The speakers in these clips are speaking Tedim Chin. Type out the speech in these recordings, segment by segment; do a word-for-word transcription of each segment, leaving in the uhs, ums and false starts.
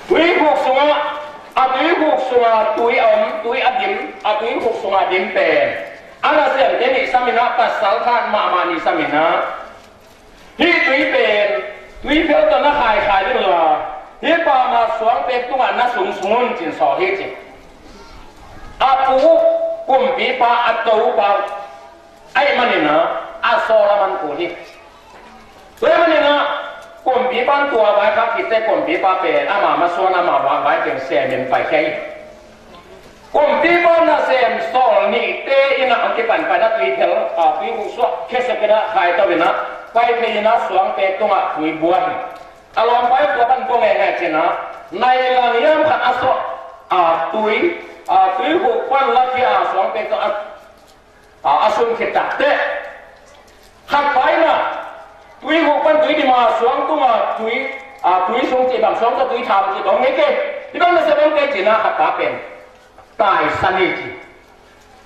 Tuikhuk sungah, a tuikhuk sungah tui a om, tui a dim, a tuikhuk sungah dim pen a nasemte nih sam in ah, pasal khat mahmah nih sam in ah, hih tui pen tuiphel tawh na khaikhai ding la, hih pa mah suangpek tungah na sungsung un, ci-in sawl hi, ci. A pu kumpipa, a topa ahih manin ah a sawl a man kul hi. Tua ahih manin ah kumpipa in tua vai khak khit teh, kumpipa pen ama masuan, ama vai teng semin paikhia hi. Kumpipa nasem sawl nihte in ah hong kipan pai in ah, tuiphel, a, tuikhuk sungah khesuk in ah khaito in ah, pai phei in ah suangpek tungah tui bua hi. A lawmpa in tua pan bua ngeingai, ci-in ah nai lang hiam khat a sawh, a, tui, a, tuikhuk pan lakhia a suangpek tawh a, a, a sun khit takteh, khat pa in ah tuikhuk pan tui dim a, suang tungah tui, a, tui sung cih bang, suang tawh tui tham cih bang om kei, hih bang nasem om kei, ci-in ah khat pa pen taisan hi, ci.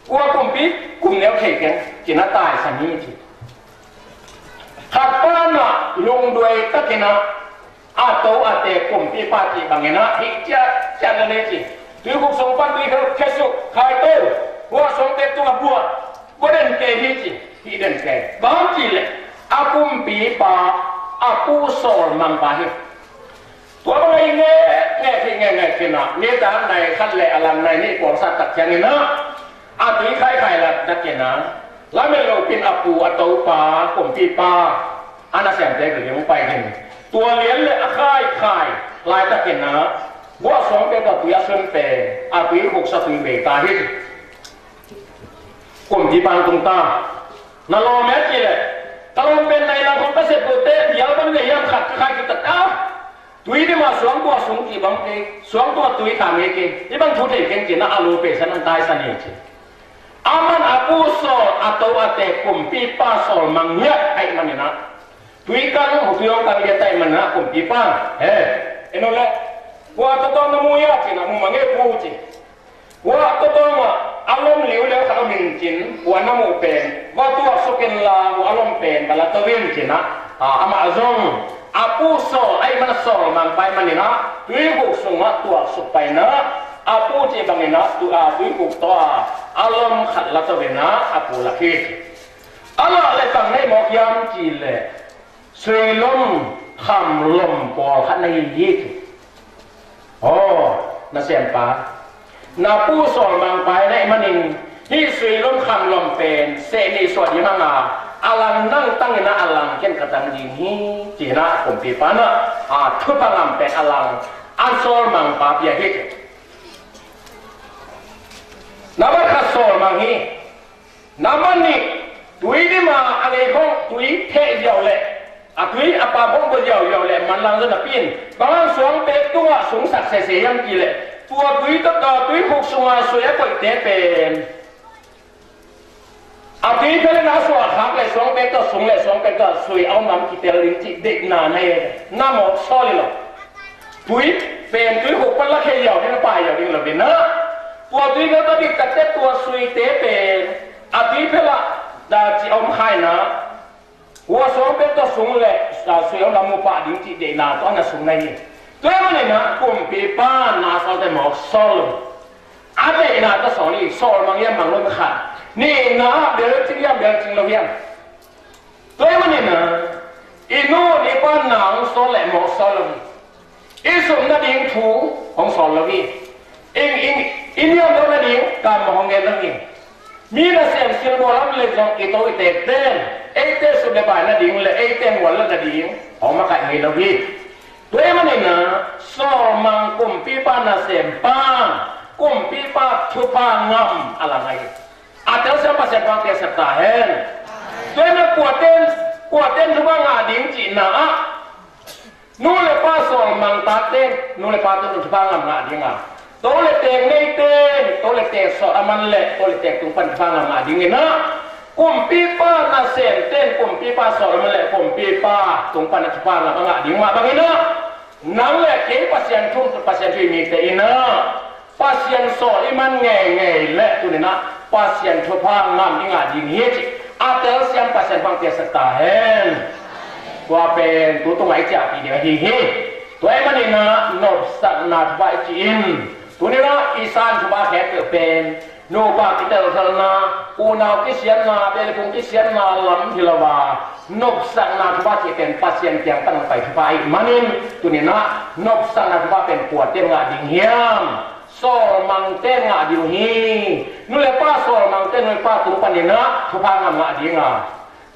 Kua kumpi kum neu thei keng, ci-in ah taisan hi, ci. Khat pa in ah lungduai takin ah a to a teek kumpipa cih bangin ah, hih ciat ciat na nei, ci. Tuikhuk sung pan tuiphel khesuk, khaito, bua, suangpek tungah bua, bua den kei hi, ci. Hih den kei. Bang hang hiam cih leh a kumpipa a pu sawlmangpa hi. Tua bang a i ngeh, ngeh khin, ngeh, ngeh khin ah, nitak nai khat le a lang nai nih puangsak tak ciangin ah, a tui khaikhai lak takin ah, lamet lopi in a pu, a topa, kumpipa, a nasemte kiang hong pai khin. Tua lian le a khaikhai laitakin ah, bua, suangpek tawh tui a sun pen a tuikhuk sungah tui bei ta hi. Kumpipa in tung ta. Na lawm hiam, ci leh, ka lawm pen nai lang khong ka sep loh teh, bial bang nei hiam, khat ka khai khit tak a, tui dim a, suang tua sung cih bang om kei, suang tua tui tham ngei kei, hih bang thu thei keng, ci-in ah a lu peuhsan, hong taisan hi, ci. Aman a pu sawl, a to a teek kumpipa sawlmang ngiat ahih manin ah, tui kang, tui hong kang lian ta ahih manin ah kumpipa in, he, en un leh, kua tawtawng na mu hiam, ci-in ah, mu mah ing e pu, ci. Kua tawtawng ah a lom liuliau khat om in, ci-in, kua na muh pen va tuaksuk inla, kua a lom pen va la to in, ci-in ah, a, amah zong a pu sawl ahih manin, a sawlmangpa ahih manin ah, tuikhuk sungah tuaksuk pai in ah, a pu cih bangin ah, tu, a, tuikhuk tawh a, a lom khat la to in ah a pu lak hi, ci. A lah leh bang na hih mawk hiam, cih leh, suilom khamlom pawlkhat na hi hi, ci. Aw, nasempa, na pu sawlmangpa na hih manin, hih suilom khamlom pen seh nih suah ding hang a, a lang nang tang in ah, a lang ken ka tang ding hi, ci-in ah kumpipa in ah, a, thupha ngam pen a lang, a sawlmangpa pia hi, ci. Nambat khat sawlmang hi. Nambat nih, tui dim a, a ngei khong tui theh ziau leh, a tui a pam khong bua ziauziau leh manlang zaw napi in, bang hang suangpek tungah sungsak sese hiam, cih leh, tua tui tawh, a, tuikhuk sunga sui a koihte pen, a tuiphel in a suah khak leh, suangpek tawh sung leh suangpek tawh sui a om lam kitel ding cih deihna na hi, na mawk sawl hi lo. Tui pen tuikhuk pan lakhia ziau ding, pai ziau ding lo hi in ah, tua tuiphel tawh dik tak teh tua suite pen a tuiphel ah, a, ci a om kha in ah, tua suangpek tawh sung leh, a, sui a om lam mu pah ding cih deihna tawh a na sung na hi. Tua ahih manin ah kumpipa in na sawlte mawk sawl lo. A deihna tawh sawl hi, sawlmang hiam, mang lo hiam, khat. Nihna, belcing hiam, belcing lo hiam. Tua ahih manin ah, i nu i pa in na hong sawl leh mawk sawl lo hi. I sum nading thu hong sawl lo hi. I, i, i niam loh nading kam hong ngen lo hi. Mi nasem silbawl lam leh zong i to i teekte in, eite sum leh pai nading leh eite muan loh nading hong makaih ngei lo hi. Tua ahih manin ah, sawlmang, kumpipa nasempa, kumpipa thupha ngam a lang ahi hi. A telsiam Pasian in thupha piaksak ta hen. Tua ahih manin kuate in, kuate in thupha ngah ding cihna ah, nu le pa sawlmang tate in, nu le pate in thupha ngam ngah ding a, to le teek neite in to le teek sawt a man leh to le teek tung pan thupha ngam ngah ding in ah, kumpipa nasemte in kumpipa sawt a man leh kumpipa tung pan a thupha ngam a ngah ding mah bangin ah, nang le kei Pasian thu, Pasian thu i mite in ah, Pasian sawl i man ngeingei leh tuni-in ah Pasian thupha ngam i ngah ding hi, cih a telsiam Pasian in thupha piaksak ta hen. Tua pen tu tungah i ciahpih ding ahi hi. Tua ahih manin ah nopsakna thupha i cih in, tuni-in ah i san thupha khempeuh pen nupa kitelselna, unau kisianna, belphung kisianna lam hi lo a, nopsakna thupha cih pen Pasian kiang pan hong pai thupha ahih manin, tuni-in ah nopsakna thupha pen kuate in ngah ding hiam? Sawlmangte in ngah ding uh hi. Nu le pa sawlmangte in nu le pa tung panin ah thupha ngah ngah ding a,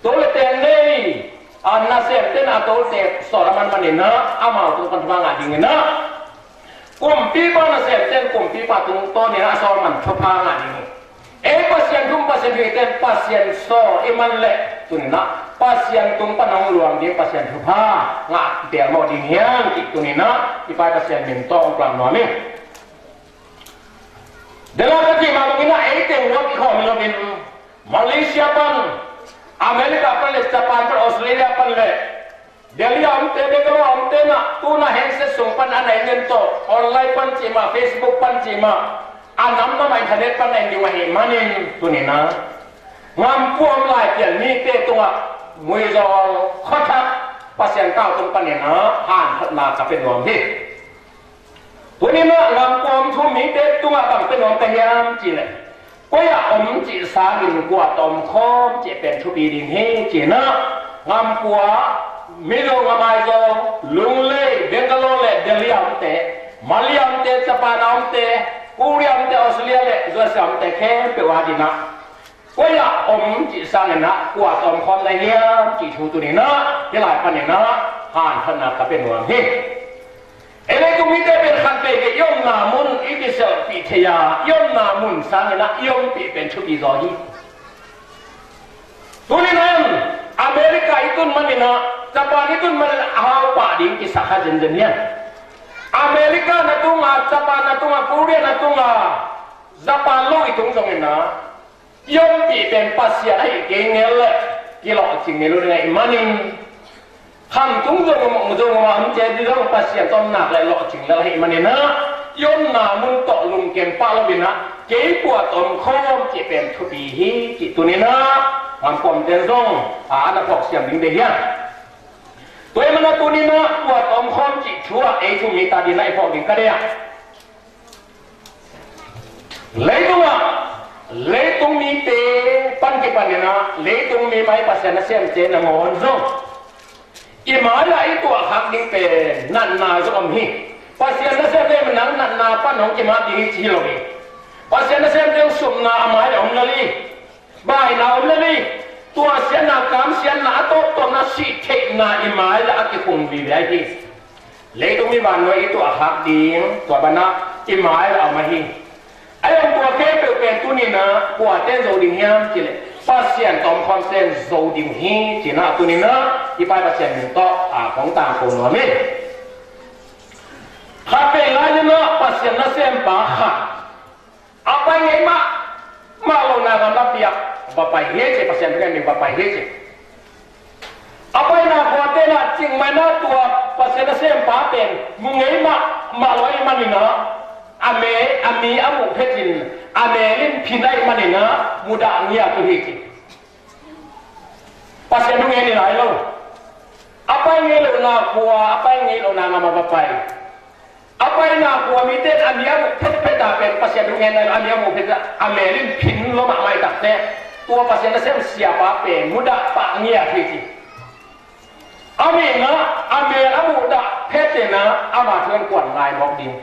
to le teng nei a nasemte in a tote sawl a man manin ah amau tung pan thupha ngah ding in ah, kumpipa nasemte in kumpipa tungtawnin ah a sawl man thupha ngah ding hi. Ei Pasian thu, Pasian thu i ten, Pasian sawl i man leh tuni-in ah Pasian tung pan hong luang ding, Pasian thupha ngah tel mawk ding hiam cih tuni-in ah i Pa i Pasian min tawh hong pulak nuam hi. Dela ka cih mah bangin ah ei teng nuam i khawm hi loin, Malaysia pan, America pan le Japan pan, Australia pan le Delhi a omte, Bangalore a omte in ah tu-in ah handset sung pan a na en den tawh, online pan cih mah, Facebook pan cih mah, a namnam ah internet pan na en ding uh ahih manin tuni-in ah ngampua om Laipial mite tungah Muizawl khuathak Pasian kau tung panin ah hanthotna ka pia nuam hi. Tuni-in ah ngampua om thu mite tungah bang pia nuam ka hiam cih leh, koi ah om cih sangin kua tawh om khawm cih pen thupi ding hi ci-in ah, ngampua, Mizo, Ngam, Aizawl, Lunglei, Bangalore le Delhi a omte, Malay a omte, Japan a omte, Korea a omte, Australia le U S A a omte khempeuh a dingin ah, koi ah om cih sangin ah kua tawh om khawm na hiam cih thu tuni-in ah hih lai panin ah hanthotna ka pia nuam hi. Ei leitung mite pen khat veivei i omna mun i kiselhpih thei a, i omna mun sangin ah i ompih pen thupi zaw hi. Tuni-in ah America i tun manin ah, Japan i tun manin ah a hau pah ding kisakha zenzen hiam? America na tung a, Japan na tung a, Korea na tung a, Japan lo i tung zongin ah i ompih pen Pasian ahih kei ngel leh kilawhcing ngei lo ding ahih manin, khamtung zong om, zong om a, om cia ding zong Pasian tawh om nak leh lawhcing lel ahih manin ah, i omna mun tawh lungkem pah loin ah kei kua tawh om khawm cih pen thupi hi cih tuni-in ah ngampua omte in zong a na phawk siam ding deih hiam? Tua ahih manin ah tuni-in ah kua tawh om khawm cih thu ah ei thu mi ta dingin ah i phawk ding ka deih a, leitungah, leitung mite pan kipanin ah leitung mi mai Pasian nasemte nangawn zong i mai-ah i tuahkhak ding pen natna zong om hi. Pasian nasemte nang natna pan hong kimat ding hi ci hi lo hi. Pasian nasemte hong supna a mai-ah om lel hi. Baina om lel hi. Tua siatna, kam siatna, a tawptawpna, sih theihna i mai-ah a kikhum vive ahi hi. Leitung mi vannuai i tuahkhak ding tua banah i mai-ah a om ahi hi. Ahi zong tua khempeuh pen tuni-in ah kuate in zo ding hiam cih leh Pasian tawh om khawmte in zo ding uh hi ci-in ah tuni-in ah i Pa i Pasian min tawh a kong tangko nuam hi. Khat vei lai-in ah Pasian nasempa khat a pai ngei mahmah lohna gam lampi ah va pai hi ci, Pasian thu ngen ding va pai hi ci. A paina khuate in ah Chiang Mai na tua Pasian nasempa pen mu ngei mahmah lo ahih manin ah a me, a mi a muh phetin a mel in phin ahih manin ah mudah ngiat uh hi ci. Pasian thu ngen hi lai lo. A pai ngei lohna khua, a pai ngei lohna gam ah va pai. A paina khua mite in a mi a muh phetphet a pen Pasian thu ngen nai lo, a mi a muh phet a, a mel in phin lo mahmah i takte, tua Pasian nasem siapa pen mudah pah ngiat hi ci. A mi in ah a mel a muhdah phet in ah ama thu in kuan ngai mawk ding.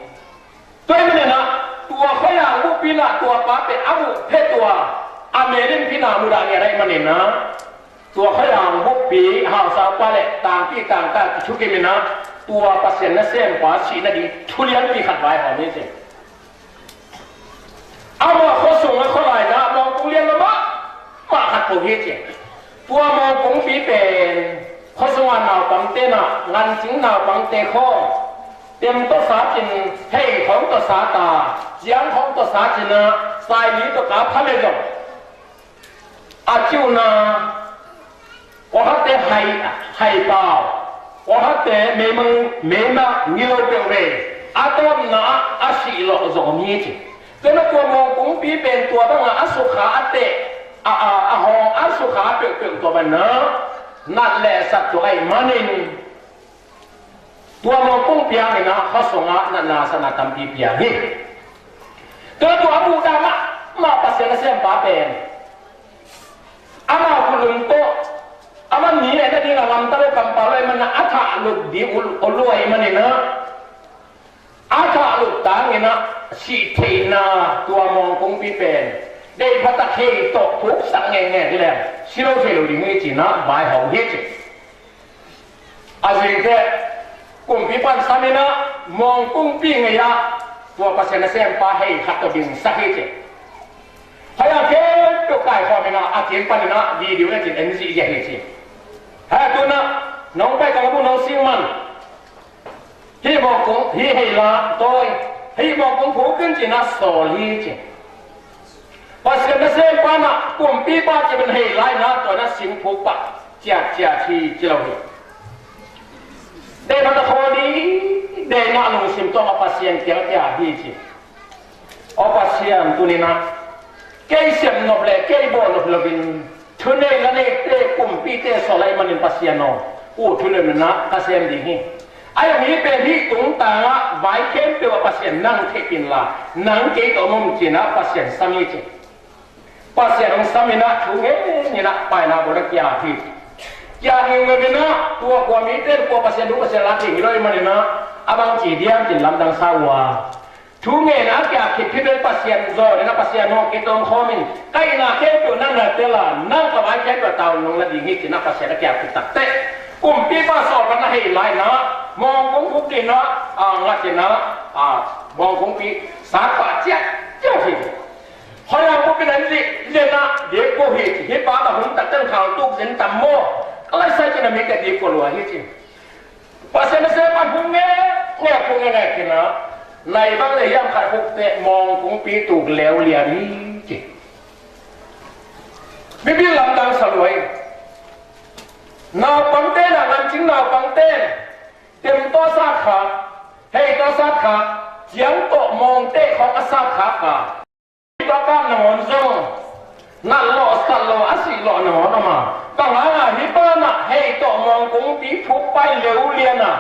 Tua ahih manin ah tua khuaiang buppi in ah tua pa pen a muh phet uh a, a mel in phin a mudah ngiat ahih manin ah tua khuaiang buppi hausapa le tangpi tangta kithukim in ah tua Pasian nasempa sih nading thu lianpi khat vaihawm hi ci. Amah khuasung a khualai-in ah mawngkung lian lo mahmah khat peuh hi ci. Tua mawngkungpi pen khuasung a naupangte in ah ngancing naupangte khawng tem tawh sat in, hei khawng tawh sat a, ciang khawng tawh sat in ah, saili tawh ka pha le zong a ciuhna, kua khatte hai, hai pau, kua khatte meimang, meimang ngilo peuh ve, a tawpna ah a sih lawh zong om hi ci. Tua na tua mawngkungpi pen tua bangah a sukha a teh, a, a, a hawng a sukha peuhpeuh tua bangah nat le sat tua ahih manin Tua mawngkung piang in ah khuasung ah natna satna tampi piang hi. Tua tua a buhdah mahmah Pasian nasempa pen amah kulun tawh, amah ni le na ding a lamta lo kampau lo ahih manin ah a thahlut ding ul ul lo ahih manin ah, a thahlut tangin ah sih theihna tua mawngkungpi pen deih phatak hei tawh phuksak ngeingei hi leng si lo thei lo ding hi ci-in ah vaihawm hi ci. A zingte kumpipa'n sam in ah mawngkungpi ngei ah tua Pasian nasempa hei khat tawh dingsak hi ci. Haya khempeuh kaikhawm in ah a kiang panin ah video le cin en zihziah hi ci. Haya tu-in ah nong pai kang a bu nong sing man. Hih mawngkung, hih hei la tawi, hih mawngkung phuk in ci-in ah sawl hi ci. Pasian nasempa in ah kumpipa ci-in hei la in ah tua in ah sing phuk pah ciatciat hi ci lo hi. Deih phatak hawl ding, deihna lungsim tawh a Pasian kiang a pia hi ci. Aw Pasian, tuni-in ah kei sep nop le kei bawl nop loin thunei la neite kumpite sawl ahih manin Pasian aw, uh thu le nunna ka sem ding hi. Ahi zongin hih pen hih tungtang ah vai khempeuh ah Pasian nang theihpih inla, nang kei tawh om un ci-in ah Pasian sam hi ci. Pasian hong sam in ah thu ngen in ah paina bawl a kiap hi. Kiap ngeingei in ah tua khua mite tua Pasian thu Pasian la thei hi lo ahih manin ah a bang ci diam ci-in lamdang sa uh a. Thu ngen a kiak khit khit in Pasian zawn in ah Pasian aw, kei tawh om khawm in, ka itna khempeuh nang na tel a, nang ka vai khempeuh a tau nong la ding hi ci-in ah Pasian a kiak khit takteh kumpipa sawlna hei la in ah mawngkung phuk in ah, a ngat in ah, a mawngkungpi sat pah ciatciat hi. Hoi a pupin an zih zen ah dik ko hi ci. Hih pa ka hun takteh thau tuk zen tam maw? Ka laisai ci-in a mite dik ko lua hi ci. Pasian nasempa in hong ngeingei, hong ngeingei in ah, nai bang le hiam khat phuk teh mawngkungpi tuk leuleu hi ci. Mipi lamdang sa lua hi. Naupangte in ah, ngancing naupangte in tem tawh sat khak, hei tawh sat khak, ciang tawh mawngte khawng a sat khak a. Hih pa nangawn zong nat lawh sat lawh a sih lawh nangawn om a, bang hang a hih pa in ah hei tawh mawngkungpi phuk pai leuleu a,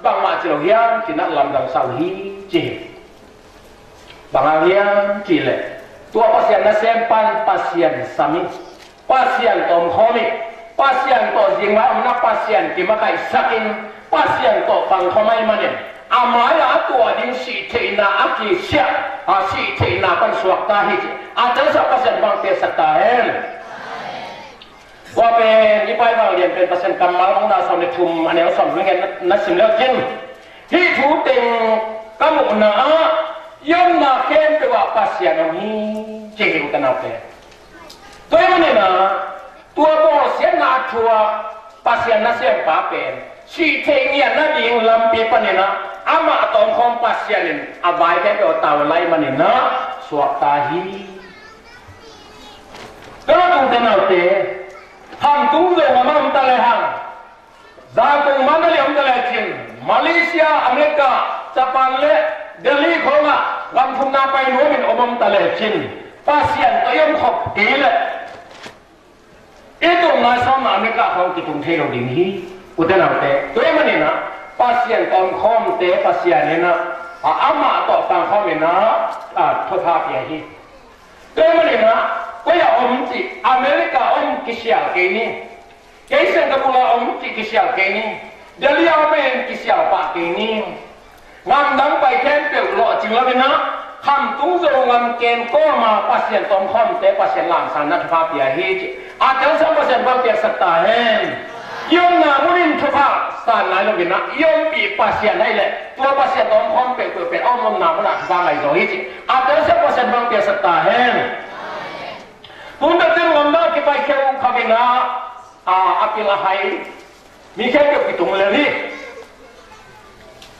bangmah ci lo hiam ci-in ah lamdang sa uh hi ci hi. Bang hang hiam cih leh tua Pasian nasempa in Pasian sam hi. Pasian tawh om khawm hi. Pasian tawh zingvai om in ah Pasian kimakaihsak in Pasian tawh pang khawm ahih manin a mai-ah a tuah ding sih theihna a kisiah, a sih theihna pan suakta hi ci. A telsiam Pasian bang piaksak ta hen. Tua pen i pai vanglian pen Pasian kammal hong na sawm le thum a neu sawm le nga na sim le uh cin. Hih thu teng ka muhna ah i omna khempeuh ah Pasian om hi ci hi, u te nau te. Tua ahih manin ah tua bawlsiatna a thuak Pasian nasempa pen sih theih ngiat nading lampi panin ah amah tawh om khawm Pasian in a vai khempeuh a tau lai manin ah suakta hi. Ka lawmte naute, khamtung zong a om ta lehang, zangkong man a liam ta lecin, Malaysia, America, Japan le Delhi khawngah gam thumna pai nuamin om om ta lecin, Pasian tawh i om khop kei leh i tung lai sawmna America khawng kitung thei lo ding hi. U te nau te, tua ahih manin ah Pasian tawh om khawmte Pasian in ah, a, amah tawh pang khawmin ah, a, thupha pia hi. Tua ahih manin ah koi ah om cih, America om kisial kei ni. Kei Singapore a om cih kisial kei ni. Delhi a om en kisial pah kei ni. Ngamdang pai khempeuh lawhcing lo in ah, khamtung Zogam ken kawm a Pasian tawh om khawmte Pasian lamsangna thupha pia hi ci. A telsiam Pasian bang piaksak ta hen. I omna munin thupha san nai lo in ah, i ompih Pasian ahih leh tua Pasian tawh om khawm peuhpeuh pen a om omna munah thupha ngai zaw hi ci. A telsiam Pasian bang piaksak ta hen. Tun takteh ngamdang kipai kheu kha in ah, a, a pil a hai mi khempeuh kitung lel hi.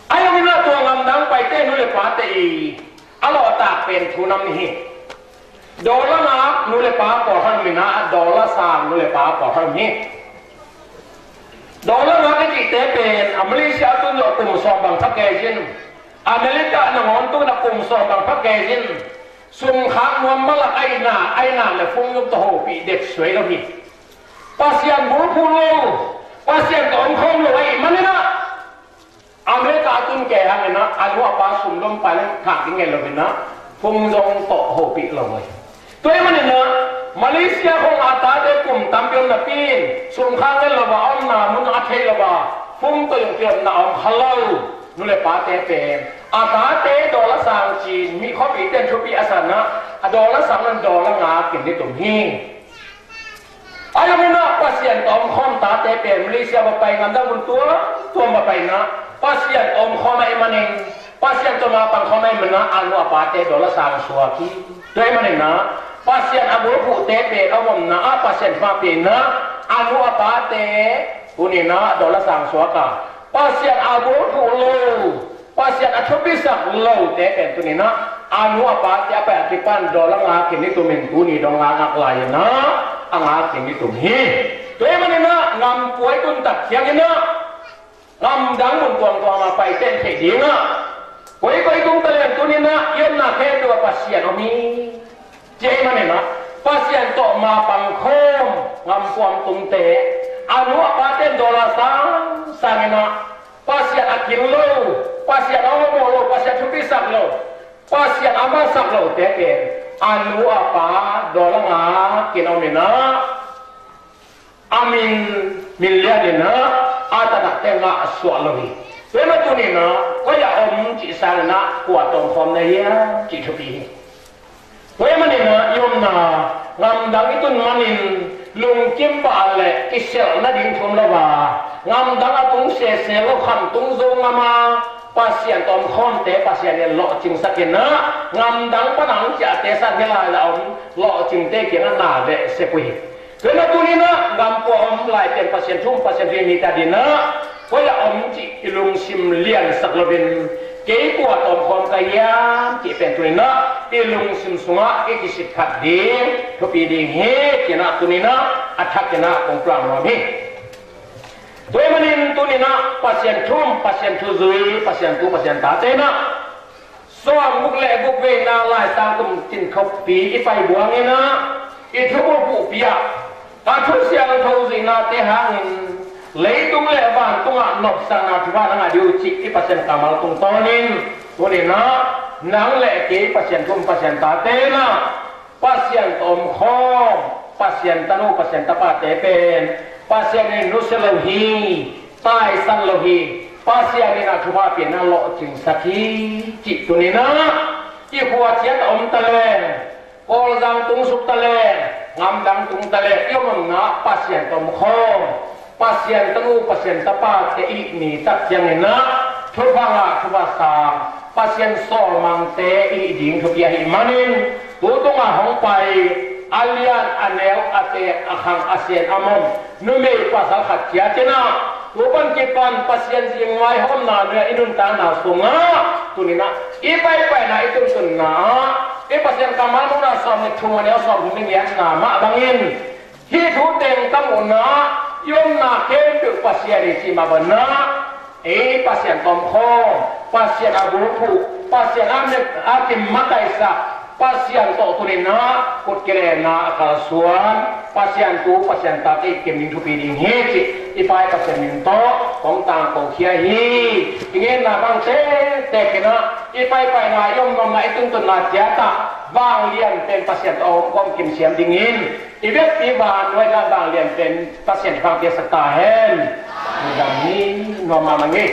Ahi zongin ah tua ngamdang paite nu le pate i a lawhtak pen thu nam hi. Dollar ngak nu le pa pawlkhat om in ah, dollar sang nu le pa pawlkhat om hi. Dollar ngak i cihte pen a Malaysia tun zawh kum sawm bang kha kei cin, America nangawn tun a kum sawm bang kha kei cin, sum khak nuam malak ahihna, ahihna le fung nuam tawh hopih dek suai lo hi. Pasian bulphuh lo, Pasian tawh om khawm lo ahih manin ah, America a tun kei hangin ah, a nu a pa sum lom pa leng thak ding ngei lo in ah, phone zong tawh hopih lo hi. Tua ahih manin ah, Malaysia khawng a tate kum tampi om napi in, sum kha ngei lo a, a omna mun a thei lo a, phone tawh zong kilawmna a om kha lo nu le pate pen, a tate dollar sang ci-in, mi khuapite in thupi a sa in ah, a dollar sang in dollar nga kim ding tum hi. Ahi zongin ah Pasian tawh omkhawm tate pen Malaysia va pai, ngamdang mun tuamtuam va pai in ah, Pasian omkhawm ahih manin, Pasian tawh mapang khawm ahih manin ah, a nu a pate dollar sang suak hi. Tua ahih manin ah, Pasian a bulphuhte pen a omna ah Pasian thupi in ah, a nu a pate tuni in ah dollar sang suak a, Pasian a bulphuh lo, Pasian a thupisak lote pen tuni in ah, a nu a pate a pai a kipan dollar nga kim ding tum in, tuni dong nga ngak lai in ah, a nga kim ding tum hi. Tua ahih manin ah, ngampua i tun tak ciangin ah, ngamdang mun tuamtuam a paite in theih ding ah, koikoi tung taleng tuni in ah, i omna khempeuh ah Pasian om hi. Tua ahih manin ah, Pasian tawh mapang khawm, ngampua om tungte, a nu a pate in dollar sang sang in ah, Pasian a kin lo, Pasian a awlmawh lo, Pasian thupisak lo, Pasian a masak lote pen, a nu a pa dollar nga kim om in ah, a min, min lian in ah, a taktakte ngah suak lo hi. Tua ahih manin tuni in ah, koi ah om cih sang in ah, kua tawh omkhawm na hiam cih thupi hi. Tua ahih manin ah, i omna ngamdang i tun manin, lungkim pah leh kiselh nading thu om lo a, ngamdang a tung sese lo, khamtung Zogam a Pasian tawh omkhawmte Pasian in lawhcingsak in ah, ngamdang pan a hong ciahte sang hi lai la om, lawhcingte kiangah na veh sep uh hi. Tua ahih manin tuni in ah, ngampua om lai pen Pasian thu um, Pasian thu hi, mite ading ah, koi ah om cih i lungsim liansak loin, kei kua tawh omkhawm ka hiam cih pen tuni in ah, i lungsim sungah i kisik khat ding thupi ding hi, ci-in ah tuni in ah, a thak in ah kong pulak nuam hi. Tua ahih manin tuni in ah, Pasian thu um, Pasian thu zui, Pasian tu, Pasian tate in ah, sawmguk le guk veina Laisang kum tin khoppi i pai buang in ah, i thubulphuhpi ah, ka thu siangtho zuihnate hangin, leitung le vantung ah nopsakna thupha na ngah ding uh cih i Pasian kammal tungtawnin, tuni in ah, nang le kei Pasian thu um, Pasian tate in ah, Pasian tawh omkhawm, Pasian tanu, Pasian tapate pen, Pasian in nusia lo hi, taisan lo hi, Pasian in a thupha piakna lawhcingsak hi, cih tuni in ah, i khua ciat a om taleng, Kawlzang tung suk taleng, ngamdang tung taleng, i om omna Pasian tawh omkhawm, Pasian tanu, Pasian tapate i hih tak ciangin ah, thupha ngah, thupha sang, Pasian sawlmangte i hih ding thupi ahih manin, tu tungah hong pai, a lian, a neu, a teek, a khang, a sen, a mawng, numei pasal khat ciat in ah, tu pan kipan Pasian zingvai hawmna nuai i nuntakna sungah, tuni in ah, i paipaina, i tuntunna ah, i Pasian kammal muhna sawm le thum, a neu sawm thum i ngiatna mah bangin, hih thu teng ka muhna, i omna khempeuh Pasian hi cih mah bangin ah, ei Pasian tawh omkhawm, Pasian a bulphuh, Pasian a met a kimakaihsak, Pasian tawh tuni in ah, kut kilenna a kalsuan, Pasian tu, Pasian tate i kim ding thupi ding hi cih, i Pa i Pasian min tawh kong tangko khia hi. I ngetna bang tektek in ah, i paipaina, i om nopna, i tuntunna ciat ah, vanglian pen Pasian tawh a omkhawm kim siam dingin, i biakpi vannuaina vanglian pen Pasian in thupha piaksak ta hen. Midang hi, nuam mahmah ing ei.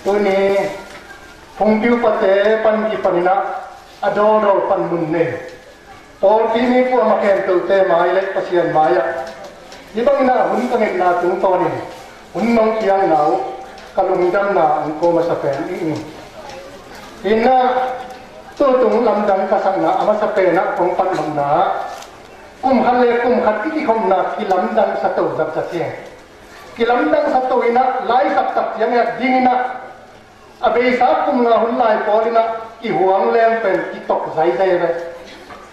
Tuni phungpi upate pan kipanin ah a dawldawl panmun nei pawlpi mi kuamah khempeuhte mai le Pasian mai-ah hih bangin ah hun ka ngetna tungtawnin hun nong piakna uh ka lungdamna hong ko masa pen i hi. Hi-in ah tutung lamdang ka sakna a masa pen ah kong pan nopna ah kum khat le kum khat i kikhopna kilamdang sa to zat zat hi. Kilamdang sa to in ah laisak tak ciangin ah dingin ah a beisa kum nga hun lai pawl in ah kihuang leng pen kitok zaizai ve.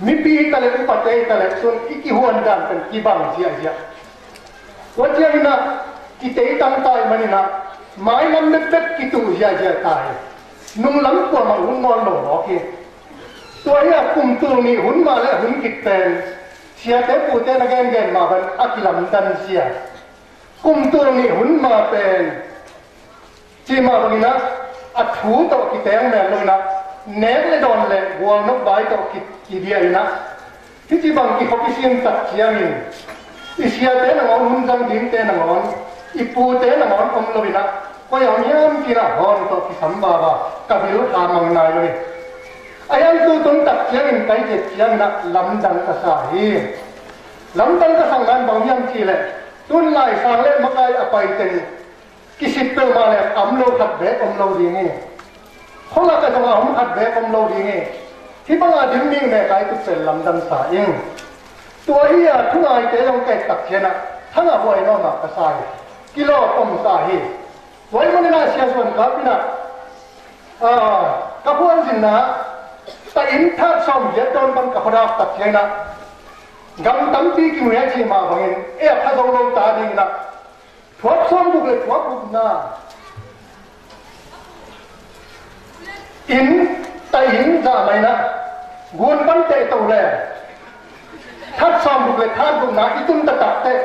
Mipi hi ta leh upate hi ta leh sun i kihuan dan pen kibang ziahziah. Tua ciangin ah kitei tangtai manin ah mailam bekbek kituh ziahziah ta hi. Nunglam kuamah hun nawn lo mawk hi. Tua hi a kum tul nih hun mah le hun khit pen siate pute na gengen mah bang a kilamdan zia. Kum tul nih hun mah pen cih mah bangin ah a thu tawh kiteng mel lo in ah nek le dawn le gualnop vai tawh ki, kidiah in ah hih ci bang kikhop i sin tak ciangin i siate nangawn hun zang dingte nangawn i pute nangawn om lo in ah koi a om hiam ci-in ah hawn tawh kisam vava ka bil kha mang nai lo hi. A hian tutung tak ciangin kai zet ciangin ah lamdang ka sa hi. Lamdang ka sakna in bang hiam cih leh tun laisang le makai a pai teng kisik peuhmah le a om lo khat beek om lo ding hi. Khualak ah zong a om khat beek om lo ding hi. Hih banga dim mingme kai tuk pen lamdang sa ing. Tua hi a thungaite zong ka et tak ciangin ah thangah huai nawmah ka sa hi. Kilawm om sa hi. Tua ahih manin ah Sia Suan Kap in ah ka khualzinna tahin that sawm giat dawn pan ka khuadak tak ciangin ah gam tampi kimu hi a cih mah bangin ei a pha zo lo ta dingin ah thuap sawm guk le thuap gukna in tahin zah mah in ah gun pan teh to le that sawm guk le that gukna i tun taktak teh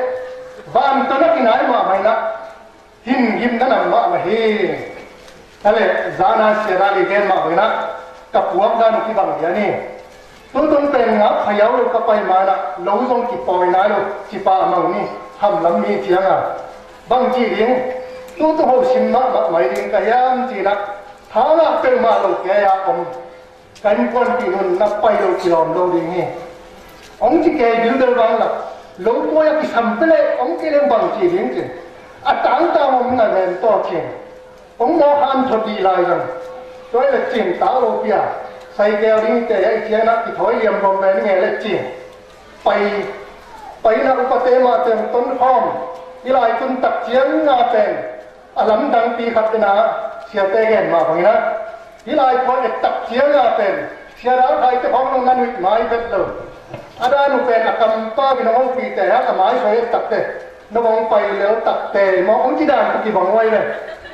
vanton a kinai mahmah in ah himhim na nam mahmah hi. A le zana Sia Dali gen mah bangin ah ka puak dan uh kibang lian hi. Tutung pen ngak pha yau lo ka pai ma-in ah lo zong kipawi nai lo, cipa a mang ni, hamlam mi ciangin bang ci ding, tutung ho sim mahmah mai ding ka hiam ci-in ah thangah peuhmah lo kei a om. Ka innkuanpih hun na pai lo kilawm lo ding hi. Hong ci kei bilbel vang la lo pawi a kisam pia leh hong kei leng bang ci ding ci. A tangtang om na ven tawh cin. Hong mawk han tho dih lai zang. Tua hi le cin tak lo pia. Sai keu ding te a i ciang na kithawi liam bawm ven nge le cin. Pai, pai na upate mah teng ton khawm. Hi lai tun tak ciang nga pen a lamdangpi khat ina siate gen mah bangina. Hi lai khua et tak cianga pen sia dal khai te khawng nong na nuih mai vet lo. A dan uh pen a kampa bi nong hopite a ka mai soi et takte. Nong hong pai lel takte maw hong ci dan ka kibang uai ve.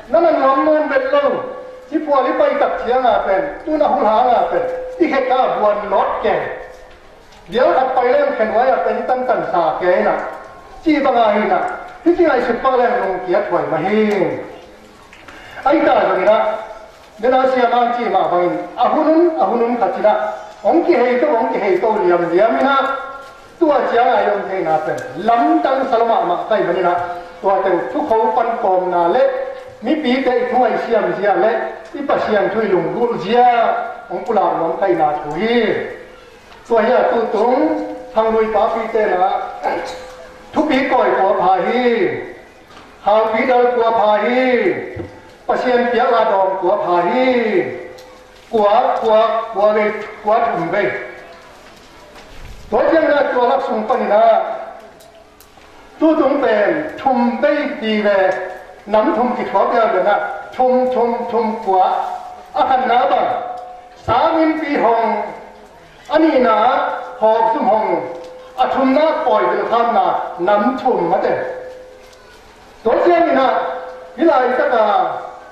Na na nuam nuam vet lo. Hi phual hi pai tak cianga pen tun a hulhanga pen i kheka buan lawt ke. Bial khat pai leng khen huai a pen tantan sa kei na. Ci banga hi na. Hi ci ngaihsut pak leng nung kiat huai mah hi. Ai ta zong hi na. Nena siamang ci mah bangin a hunun a hunun khat hi na. Hong kihei to hong kihei to liam liam hi na. Tua ciang ai om theina pen lamdang salo mahmah kai mani na. Tua teng thukho pan kawmna le mipite i thungai siam zia le i Pasian thu i lunggulh zia hong pulak nuam kaina thu hi. Tua hi a tutung khanglui papi tena thupi kawi kua pha hi. Haupi dal kua pha hi. Pasian piak a dawm kua pha hi. Kua kua kua vei kua thum vei. Tua ciangin a tua lak sung panin a Tutung pen thum bei ti ve. Nam thum kithuak leu le na thum thum thum kua. A khatna bang sangin pi hong, a nihna ah hawk zum hong, a thumna pawi vilkhamna nam thum mate. Tua ciangin ah hih laitaka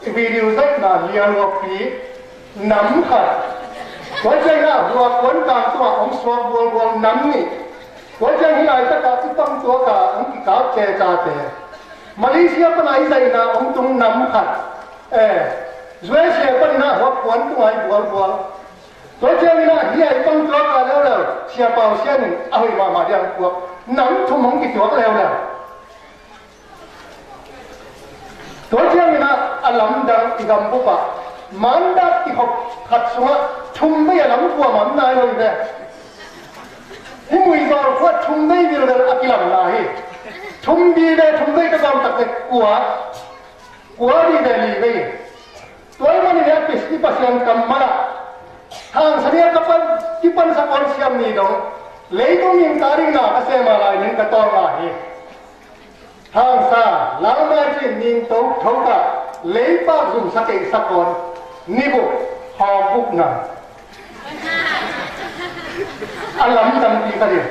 i video zaihna lialuakpi nam khat. Tua ciangin ah hua kuan kang tungah hong suak bualbual nam nih. Tua ciang hih laitaka i pang tuaka hong kikap cecate. Malaysia pana i zaihna hong tung nam khat. Eh, U S A panina hua kuan tunga i bualbual. Tua ciangin ah hih a i pang tuaka leuleu Sia Pau Sian in a hoih mahmah diang puak nam thum hong kituak leuleu. Tua ciangin ah a lamdang i gambup ah mandat i hop khat sungah thum bei a lam kuamah om nai lo hi ve. Hih Muizawl khua thum bei vilvel a kilamna hi. Thum bi ve thum bei ka gawm tak ve kua. Kua bi ve li vei. Tua i manin a pis i Pasian kammal ah hangsa ni a ka pan kipan sak on siam ni dong leitung in ka ringna ka sema lai ning ka tawlnga hi. Hangsa lalmai cin ning to thoka leipak zumsa keihsak on ni buk hawm bukna a lamdang pi ka ding.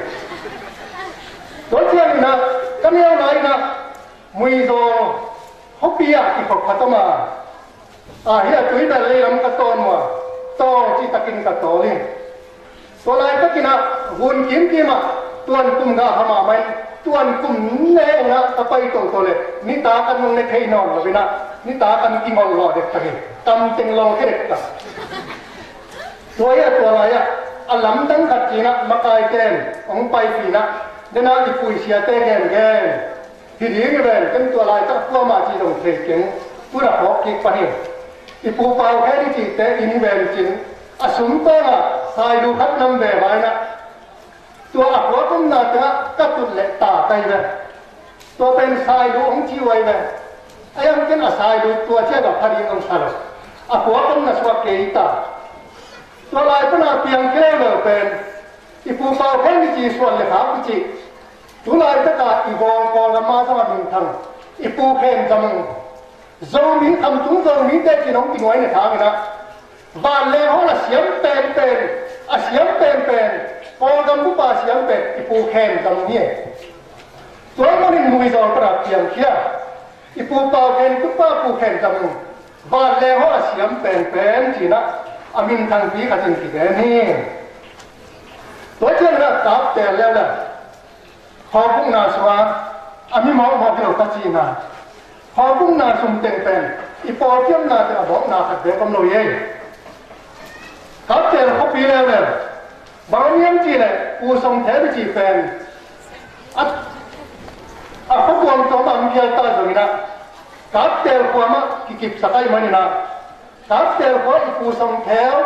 Tua ciangin ah ka neu lai na Muizawl khuapi ah kikhop khat om a. A hi a tui bel lei lam ka tawn uh a, tawl citakin ka tawl hi. Tua laitakin ah hun kimkim ah tuan kum gah hamah mahin tuan kum ne ungah ka pai toto le nitak an nung ne thei nawn lo inah nitak an kingolh lawh dektak hi. Kamteng lawh khe dektak. Tua hi a tua lai ah a lamdang khat cinah makaite in hong paipih inah denah i puisiate gengen. Hi ding hi ven, ken tua laitak kuamah cih zong thei keng. Tun a phawk kik pan hi. I pu Pau Khen i cihte inn ven cin a sum tawngah sailu khat nam ve vainah tua a khuak omna tengah ka tut leh ta kai ve. Tua pen sailu hong ci uai ve. A yang ken a sailu tua ciah ka pha ding hong sa lo. A khuak omna suak kei ta. Tua lai pana piang khia leuleu pen i pu Pau Khen i ci suan le khak i cih. Tu laitaka i vawng Kawlgam ah zong a minthang i Pu Khen Za Mung. Zomi Khamtung Zomite cin hong kinuai na thanginah vanleng hong a siam penpen, a siam penpen, Kawlgam bupa a siam pen i Pu Khen Za Mung hi. Tua manin Muizawl para piangkhia i pu Pau Khen tupa Pu Khen Za Mung vanleng hong a siam penpen cinah a minthangpi khatin kigen hi. Tua cianginah kaptel leuleu hawkbukna sungah a mi mawkmawk hi lo ka cihna. Hawkbukna sum teng pen i pawlpiamna teng a bawkna khat bek om lo hi ei. Kaptel khuapi leuleu bang a niam cih leh Pu Song Thep i cih pen a, a khuabuang tawm a om vial ta zonginah kaptel khua mah kikipsak ahi maninah kaptel khua i Pu Song Thep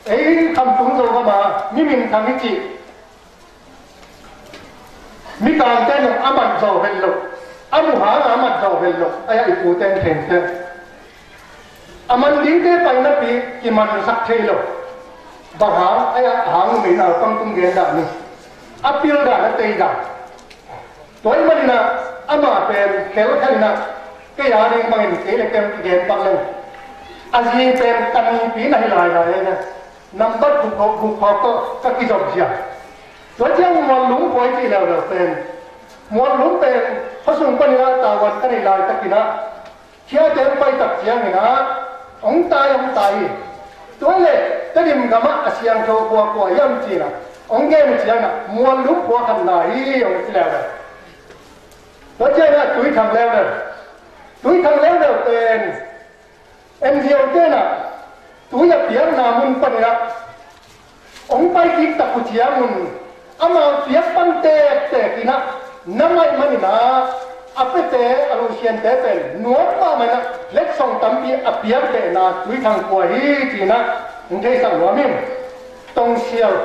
ei Khamtung Zogam a mi minthang i cih. Mikangte nung a man zo ven lo. A mu hang a mat zawh vel lo, a, i pute in thei teh. A man dingte pai napi kimansak thei lo. Bang hang, a, a hang numeina pang tung gen dah ni. A pil dah, a tei dah. Tua ahih manin ah, amah pen khelkhel in ah, kei a ding bangin kei le kem kigen pak leng, a zi pen ka nipi na hi lailai e. Nambat guk khawk, guk khawk tawh ka kizop zia. Tua ciang Muallum khua i cih leuleu pen, Muallum pen khuasung panin ah tavuan ka neih laitakin ah, Khiate hong pai tak ciangin ah, hong tai, hong tai hi. Tua leh Tedim gamah a siangtho khua kua hiam ci-in ah, hong gen uh ciangin ah, Muallum khua khat na hi, hong ci leuleu. Tua ciangin ah Tuithang leuleu, Tuithang leuleu pen N G O te'n ah tui a piakna mun panin ah hong pai kik tak uh ciangun, amau piak pan tektek in ah, na ngaih manin ah, a piate, a lusiante pen nuam mahmah in ah, letsong tampi a piak behna Tuithang khua hi ci-in ah hong theisak nuam ing. Tongsial,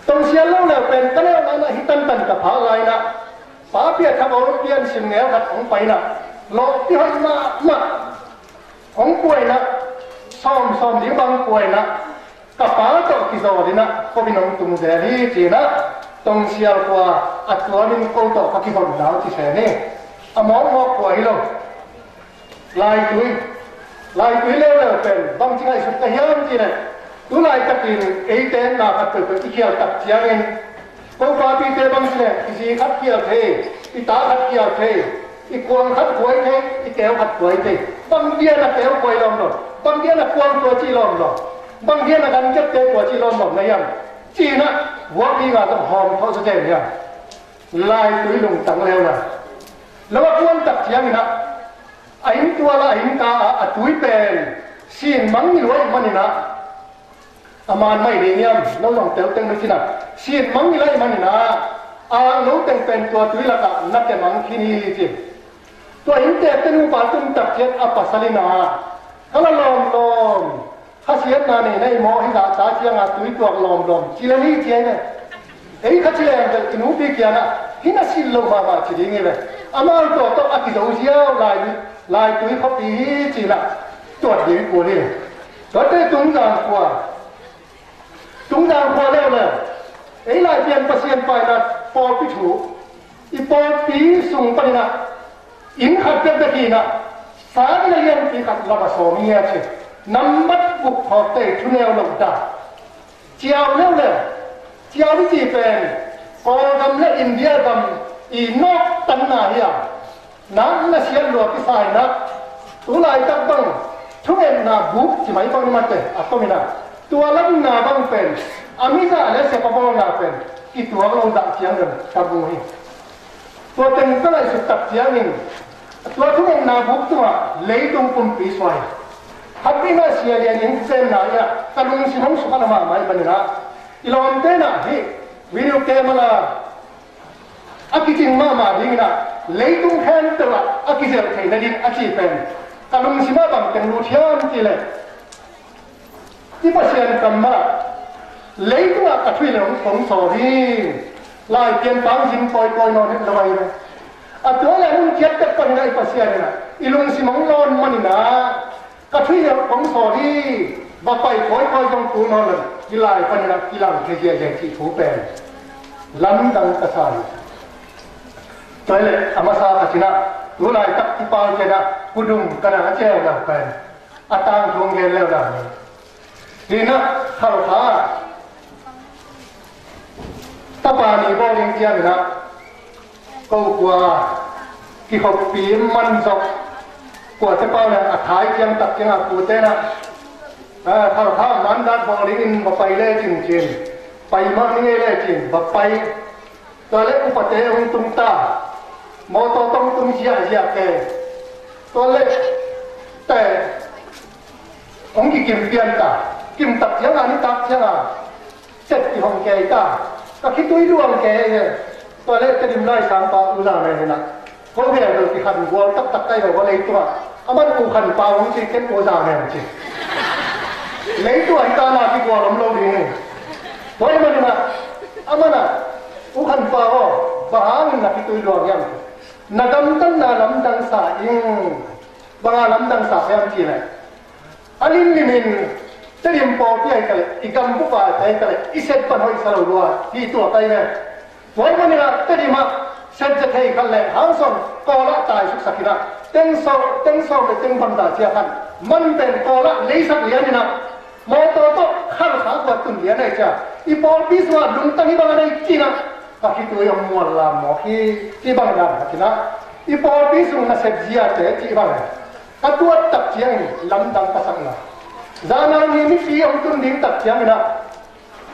Tongsial leuleu pen ka neu lai-in ah, hih tantan ka phak lai-in ah, Pa Piathak Awl Piansim ngel khat hong pai in ah, lawhpi hoih mahmah, hong kuai in ah, sawm sawm ding bang kuai in ah, ka pa tawh kizawl in ah, khuavin hong tung zel hi ci-in ah, Tongsial khua a tuamin ko tawh ka kizopna uh ci sen hi. A mawkmawk khua hi lo. Laitui, Laitui leuleu pen bangci ngaihsut ka hiam cih leh, tu laitakin eite na khat peuhpeuh i khial tak ciangin, ko papite bang ci leh i zi khat khial thei, i ta khat khial thei, i kuang khat kuai thei, i keu khat kuai thei. Bang dia na keu kuai lawm lo, bang dia na kuang tua ci lawm lo, bang dia na gan kepte tua ci lawm lo na hiam, ci-in ah, vuakpi nga tawh hawm thawh zaw zen hiam. Laitui lungtang leuleu. Lo a kuan tak ciangin ah, a inntual ah, a innka ah a tui pen sin mang ni lua ahih manin ah, a man mai ding hiam, lo zong teltel nu ci-in ah, sin mang ni lua ahih manin ah, a lo teng pen tua tui lakah na kemang khin hi ci. Tua inntekte nupa tung tak ciang a pasal in ah, ka la lawmlawm, khasiatna nei na hi maw, hih zahta ciangah tui tuak lawmlawm ci lel hi ci hi ve. Ei kha ci leng vel i nupi kiangah, hih na sin lo mahmah ci ding hi ve. Amau tua tawh a kizo ziau lai, Laitui khuapi hi ci-in ah tuat ding kul hi. Tuate Tungzang khua, Tungzang khua leuleu, ei Laipian Pasian paina pawlpi thu, i pawlpi sung panin ah, inn khat bekbek in ah, sang in a lianpi khat lam a sawm hi a ci. Nambat guk khawkte thuneu lo dan. Ciau leuleu, ciau i cih pen, Kawlgam le India gam i nawktanna hi a, nak na siat lua kisa in ah, tu laitak bang, thungetna buk ci mai bang ni mate, a tomin ah, tua lamna bang pen, a mizah le siapa bawlna pen, kituak lo zah ciang pen ka mu hi. Tua teng ka ngaihsut tak ciangin, tua thungetna buk tungah leitung pumpi suai. Khat in ah Sia Lian Ing zenna hi a, ka lungsim hong sukha mahmah ahih manin ah, i lawmte in ah hih video camera a kicing mahmah dingin ah, leitung khempeuh ah a kizelh theih nading a cih pen, ka lungsim ah bang teng lut hiam cih leh, i Pasian kammal ah, leitungah ka thuhilh le hong sawl hi. Laipian pang zin kawikawi nawn het lo ahi ve. A tua le hong ciat tek panin ah i Pasian in ah i lungsim hong lawn manin ah, ka thuhilh le hong sawl hi. Va pai kawikawi zong tu nawn lo, hih lai panin ah kilang thei ziahziah cih thu pen lamdang ka sa hi. Tua hi leh a masa khat in ah, tu laitak i pau ciangin ah, Kudum ka na a ceu lo pen, a tangthu hong gen leuleu ni. Hi in ah, Khalkha ah tapa ni bawl ding ciangin ah, ko kua kikhoppi man zawh, kuate pau leng a thai ciang tak ciangah kute in ah, ah, Khalkha ah mandat bawl dingin va pai lecin ci-in, pai mah ni ngei lecin va pai. Tua leh upate hong tung ta, mawtaw tawh hong tung ziahziah kei. Tua leh te hong kikim pian ta, kim tak ciangah, nitak ciangah set kihong kei ta, ka khitui luang kei. Tua leh Tedim Laisangpa U Za Men in ah, ko khempeuh kikhan gual taktak ka hi ve, va leitungah. A man U Khan Pau hong ci, ken U Za Men ci. Leitungah hih ta na kigual om lo ding hi. Tua ahih manin ah, a man ah, U Khan Pau aw, bang hangin na khitui luang hiam? Na gamtatna lamdang sa ing. Banga lamdang sa hiam cih leh, a limlimin Tedim pawlpi ahi ta leh, i gam bup a ahi ta leh, i set pan hoih sa lo lua, hi tua kai ve. Tua ahih manin ah Tedim ah set za thei khat leh hangsawn Kawl ah taisuk sak in ah, teng sawm, teng sawm le teng bangzah ciang khat man pen Kawl ah leisak lian in ah, mawtaw tawh khalkha khua tun lian ahih ciang, i pawlpi sungah lungtang hi bang a nei ci-in ah, ka khitui hong mual lam mawk hi, ci bang dan khat in ah, i pawlpi sung nasep ziate cih bang ka tuat tak ciangin lamdang ka sakna. Zanau ni mipi hong tun ding tak ciangin ah,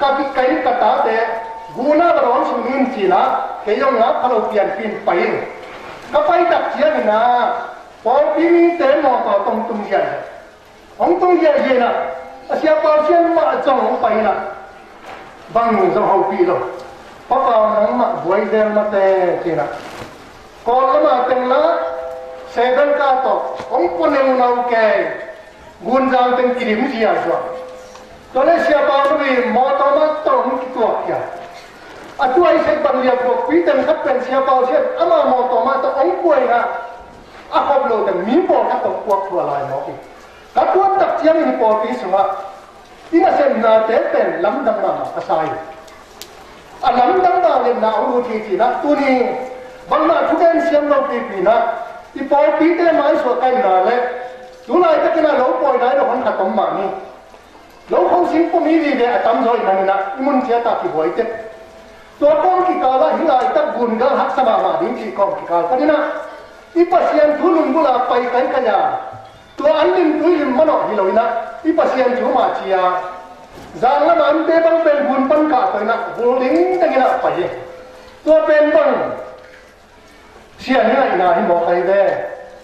ka ki-, ka inn ka tate, guna ka dawn sung in ci-in ah, kei hong ngak kha lo pianpih in pai in. Ka pai tak ciangin ah, pawlpi mite mawtaw tawh hong tung ziahziah. Hong tung ziahziah in ah, a Sia Pau Sian mah zong hong pai in ah, bang zong hopih lo. Pa Pau, nangmah buai zel mate, ci-in ah, Kawl lam a teng la, Sedan ka tawh hong pua neunau kei. Gunzang teng kidim ziahziah. Tua leh Sia Pau Lui mawtaw mah tawh hong kituak khia. A tua i set bang lian buakpi teng khat pen Sia Pau Sian ama mawtaw mah tawh hong pua in ah, a khop lo teng mi pawlkhat tawh puak khua lai mawk hi. Ka tuat tak ciangin i pawlpi sungah i nasepnate pen lamdang mahmah ka sa hi. A lamdang mah letna hong lut hi, ci-in ah, tuni bangmah thugen siam lopi-in ah, i pawlpite maisuah kaihna leh tu laitakin ah lo pawina i lo hon khat om mah ni. Lo kho singpum hi vive a tamzaw ahih manin ah, i mun ciat ah kibuai tek. Tua kawm kikal ah hih laitak gun gal haksa mahmah ding cih kawm kikal panin ah, i Pasian thu lunggulh a pai kaikai a, tua an lim tui lim manawh hi lo in ah, i Pasian thu mah ci a, zan lam a an te bang pen gun pan kah tawh in ah, vul dingdang in ah pai hi. Tua pen bang Sia ni ngaihna hi mawk ahi ve.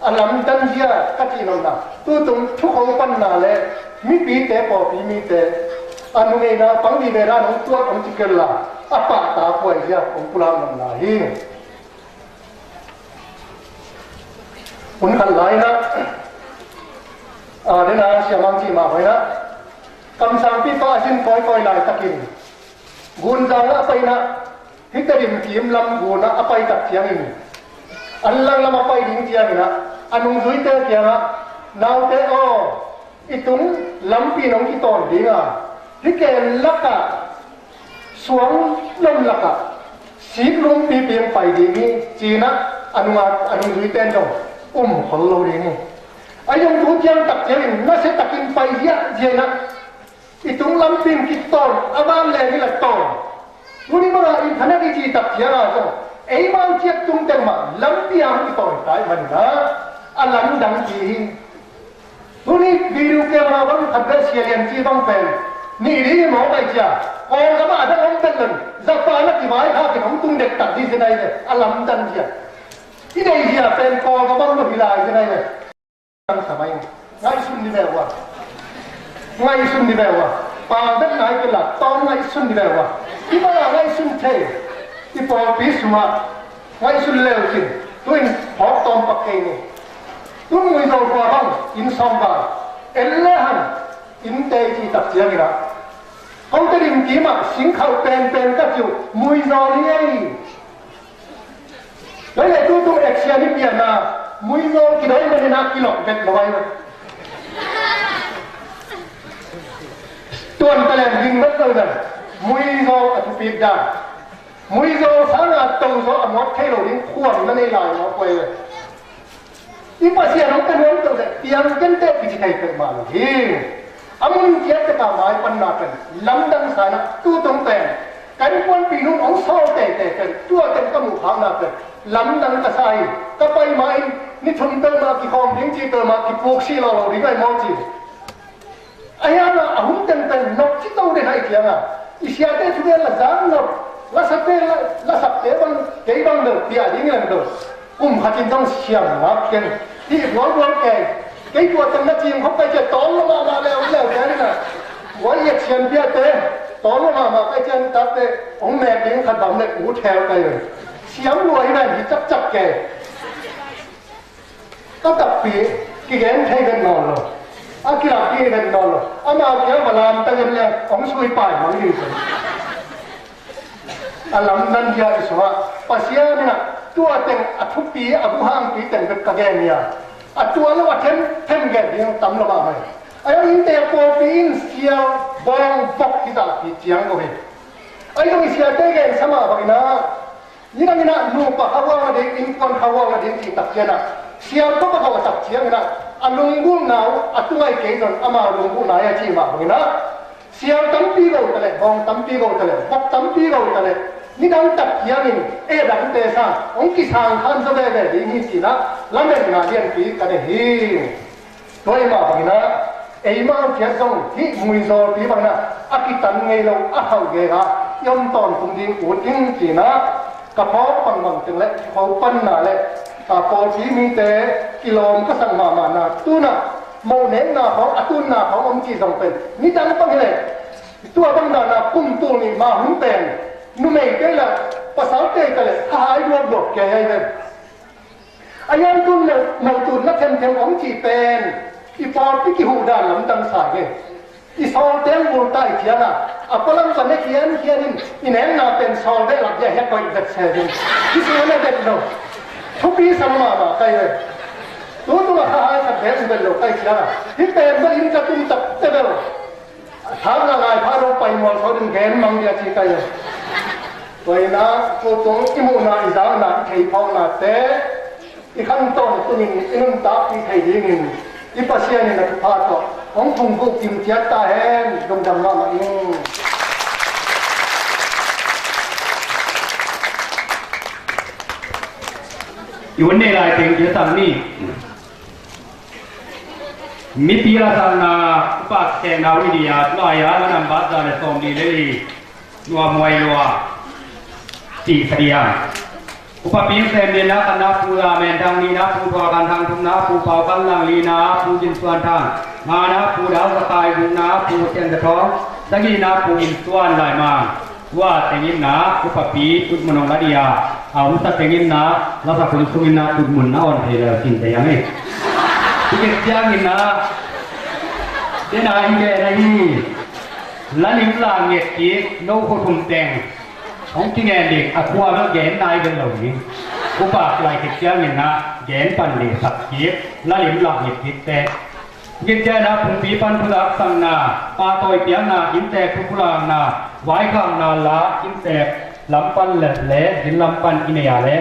A lamdang zia ka cih nopna, tutung thukho panna le mipite, pawlpi mite a numeina pang vive dan hong tuak hong ci kei la, a pahtak huai zia hong pulak nopna hi. Hun khat lai-in ah, a, dena siamang cih mah hoih in ah, kamsangpipa a sin kawikawi laitakin Gunzang ah a pai in ah, hih Tedim kim lam gun ah a pai tak ciangin, an lang lam a pai ding ciangin ah, a nungzuite kiangah, naute aw, i tung lampi in hong kitawn ding a, hih ken lakah, suang lom lakah, siklum pipi hong pai ding hi, ci-in ah, a nung a, a nungzuite in zong um khol lo ding hi. A zong tu ciang tak ciangin nasia takin pai ziahziah in ah, i tung lampi in kitawn, a van leng in la tawn. Tuni bangah internet i cih tak ciangah zong, eimau ciat tung teng mah lampi ah hong kitawn ta ahih manin ah, a lamdang ci hi. Tuni video camera bang khat bek sia lian ci bang pen, nih ding hi mawk ahih ciang, Kawlgam ah a dang om pen len, Japan ah kivaikhak in hong tung dektak ding zen ahi ve, a lamdang zia. I deih zia pen Kawlgam bang lo hi lai zen ahi ve. Tang sa mai. Ngaihsun ni ve ua. Ngaihsun ni ve ua. Pau vet nai kei la, tawm ngaihsun ni ve ua. I bang a ngaihsun thei. I pawlpi sungah ngaihsun leu cin, tu-in phawk tawm pak kei ni. Tu Muizawl khua bang, inn sawm val, en le hang, innte i cih tak ciangin ah, kote ding kim ah singkhauh penpen ka cih uh, Muizawl hi ei. Tua leh tutung action i pianna, Muizawl kidawih manin ah kilawh vet lo ahi. Tuan taleng ding vet lo in ah, Muizawl a thupit dan. Muizawl sanga tozaw a muat thei lo ding khuam na nei lai mawk uh ahi ve. I Pasian hong ka nuam to leh piang kenteh kici thei peuhmah lo hi. A mun ciat tek a mai panna pen lamdang sa in ah, tutung pen ka innkuanpih nu'n hong sawl teitei pen, tua teng ka muh khakna pen lamdang ka sa hi. Ka pai ma-in ni thum peuhmah kikhawm ding ci peuhmah kipuk sih lawh lo ding ahi maw ci. Ahi hang a, a hun teng pen nop ci to den ahih ciangin, i siate thugen la zang nop, la sakte, la, la sakte bang, kei bang bel piak ding leng bel, kum khat in zong siam ngap keng. Hih bualbual kei, kei tua teng na cing khop kai ciang tawl lo mahmah leuleu kei ding a. Buai i et sian piate, tawl lo mahmah kai ciang tate, hong mek ding khat bang le ut hel kai ve. Siam lua hi ven hi cakcak kei. Ka takpi, kigen thei vet nawn lo. A kilak thei vet nawn lo. Amau kiang va lam ta vet leng, hong sui pai mang ding pen. A lamdang zia i sungah, Pasian in ah, Tua teng a thupi, a buhangpi teng bek ka gen hi a, a tua lo a themthem gen ding tam lo mahmah hi. A hiang innte pawlpi in sial bawng bok hi zahpi ciang lo hi. A hi zong i siate gensa mah bangin ah, nidangin ah nupa khahuang a ding, innkuan khahuang a ding cih tak ciangin ah, sial bawng a khahuang a tak ciangin ah, a lunggulhna uh a tungai kei zong amau lunggulhna hi a cih mah bangin ah, sial tampi go ta leh, bawng tampi go ta leh, bok tampi go ta leh, nidang tak ciangin e dangte sang hong kisang khan zaw veve ding hi ci-in ah lametna lianpi ka nei hi. Tua hi mah bangin ah, eimau ciat zong hih muizawlpi bangin ah a kitan ngei lo a khauh gega i om tawntung ding ut ing ci-in ah, ka phawk bangbang teng le kho panna le, a, pawlpi mite kilawm ka sak mahmahna, tu-in ah moh nekna khawng, a tunna khawng om cih zong pen nidang bang hi leh, tua bang dan a kum tul nih ma hun pen numeite le pasalte ta leh kha hai duakduak kei hi ve. A hiang tun moh, moh tunna themthem om cih pen i pawlpi kihuh dan lam dang sa hi. I sawlte hong bul ta i ciang a, a pualam pan e khiankhian in i nekna pen sawl behlap dia hia koih vet se ding. Hih suan a vet lo. Thupi sam mahmah ka hi ve. Tu tung a kha hai khat bek hong vet lo ka hi ciang a, hih pen bel inn ka tum tak te bel, thakna ngai pha lo, pai mual so ding gen mang dia ci ka hi ve. Tua hi-in ah, tu tung i muhna, i zakna, i theiphawknate i khan tawntungin i nuntakpih thei dingin i Pasian in a thupha tawh hong phungvuh kim ciat ta hen. Lungdam mahmah ing. I hun nei lai teng kisa sam ni. Mipi lasakna upa kikhenna uh i ni a, tulai a la nambat za le sawmli le li, Nuam Muai Lua, cih ka hi a. Upa pingsem nihna khatna Pu Za Men Thang, nihna Pu Thua Kan Thang, thumna Pu Pau Kan Lang, lina Pu Gin Suan Thang, ngana Pu Dau Za Kai, gukna Pu Sian Za Thawng, sagihna Pu Gin Suan Lai Mang. Tua teng in na upapi tutmun hong la ding a, a omsa teng in na lasak hun sung in na tutmun na on thei lel cin thei ang e. Tua khit ciangin na, tena hi gen ahi, la lim la nget kik, no khuathum teng hong kingen ding, a khua bel gen nai bel lo ding. Upa lai khit ciangin na gen pan ding sak kik, la lim la nget kik te. Gitcian a pumpi pan thuzak sakna, pahtawi piakna, inntek thupulakna, vaikhakna la, inntek lam pan le, le, din lam pan i nei a le,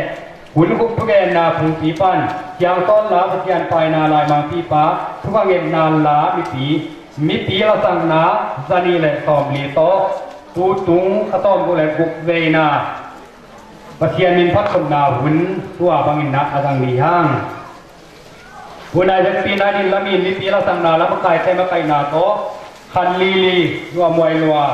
hun khuk thugenna pumpi pan, siangsawn la, Pasian paina, laimangpipa, thukha ngetna la, mipi, mipi lasakna, zanih le sawmli tawh, tu tung a sawmguk le guk veina, Pasian min phatkhopna hun tua bangin na a zang ni hang. Hun ai vekpi na din lamin mipi lasakna lam a kai thei makaihna tawh khan lili lua muai lua.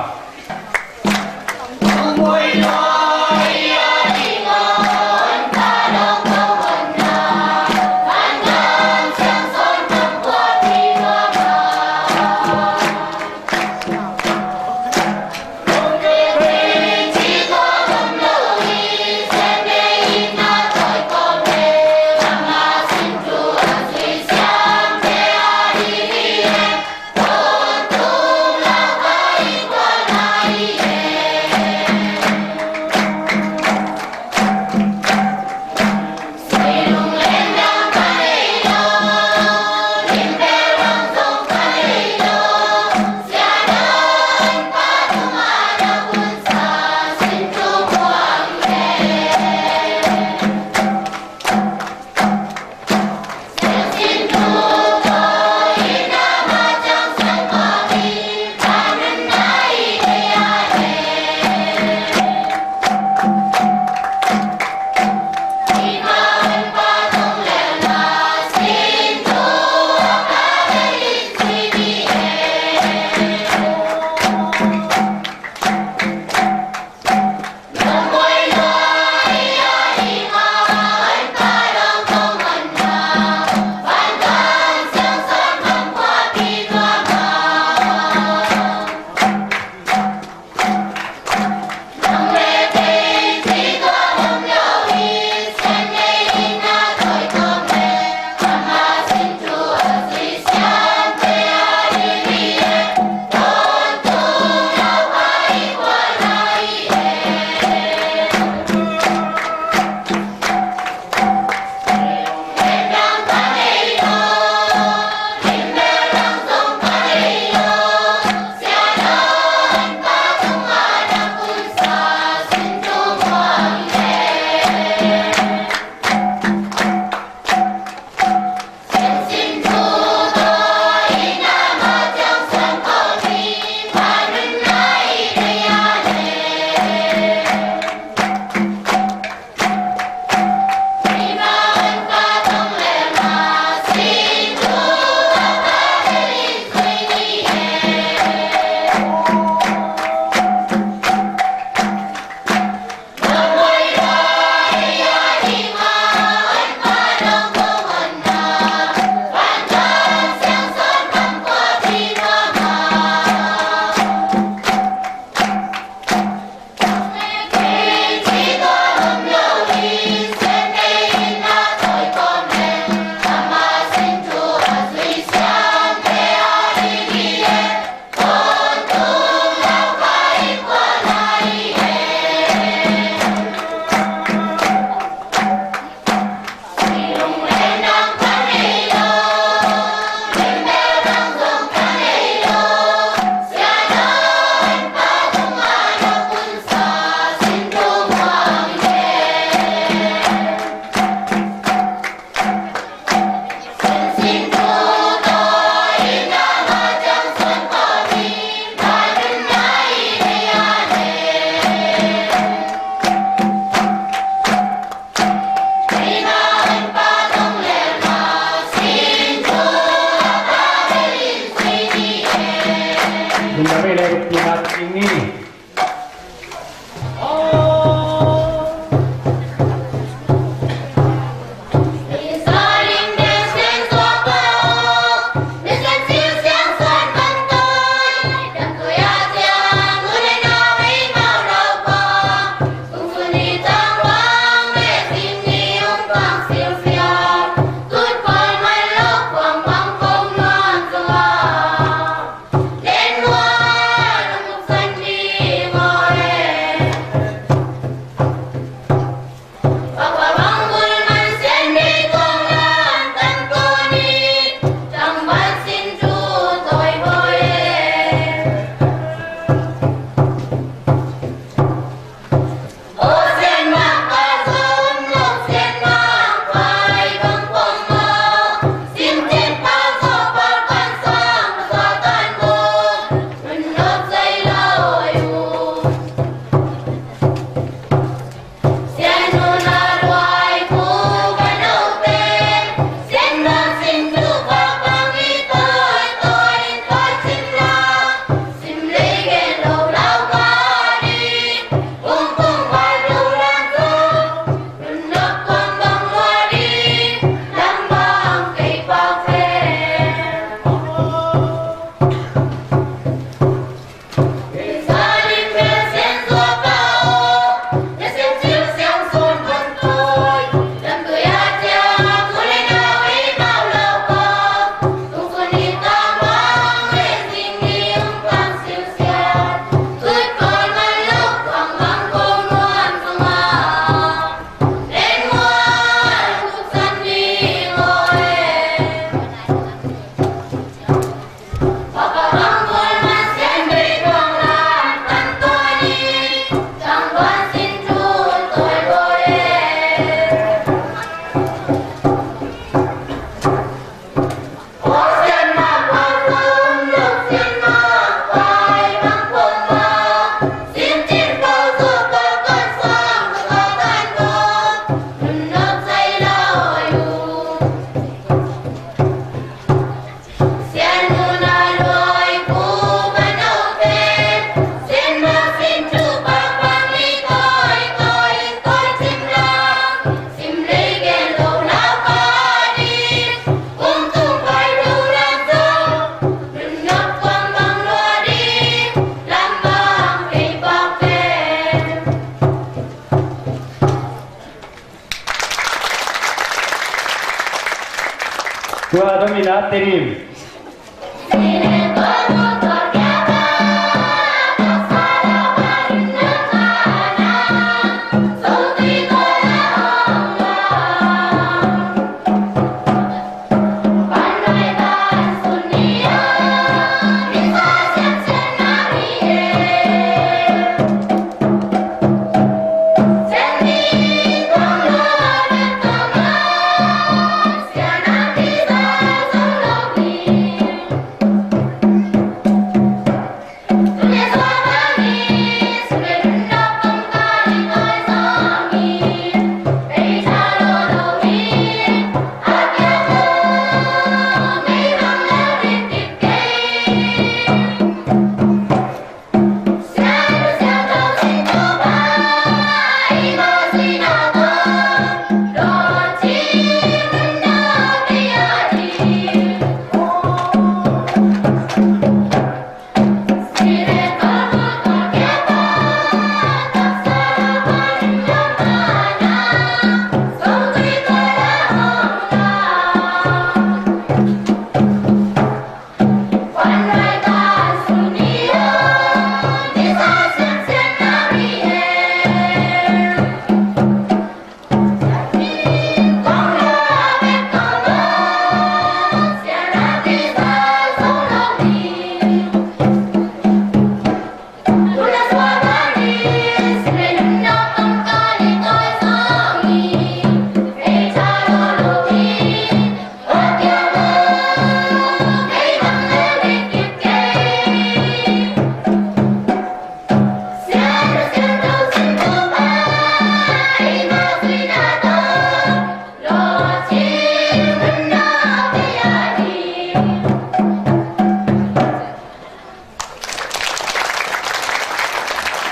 Tedim.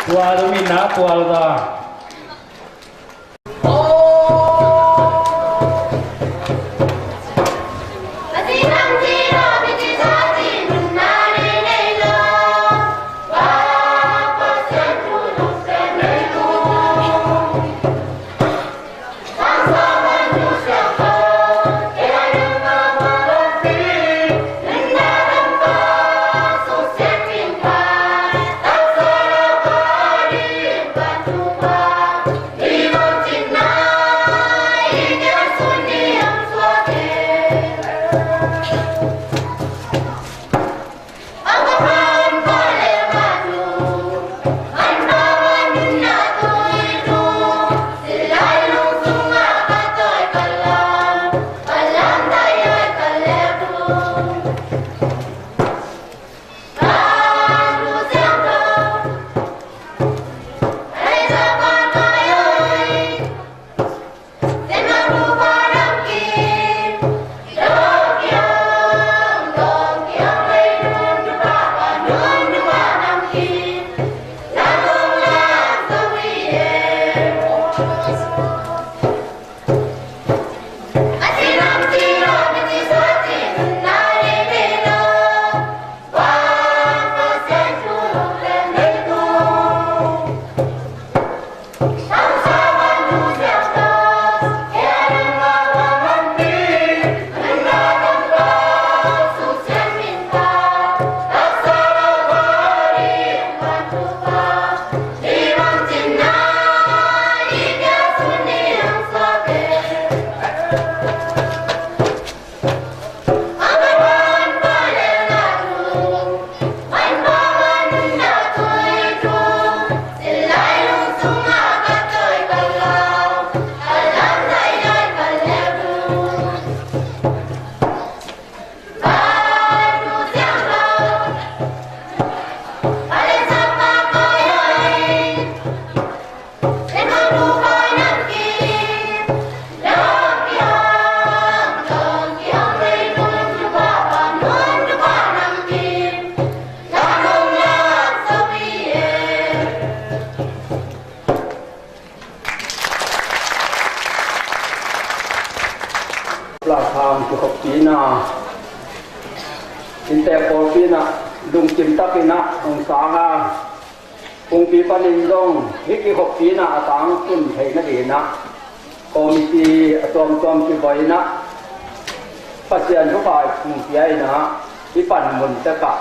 Tua dong in na pual za. Plakham kikhoppi-in ah, inntek pawlpi-in ah, lungkim takin ah hong sang a, pumpi panin zong hih kikhoppi-in ah a tangtun theih nadingin ah committee a tuamtuam kivui-in ah, Pasian thupha hong pia in ah, i pan mun tekah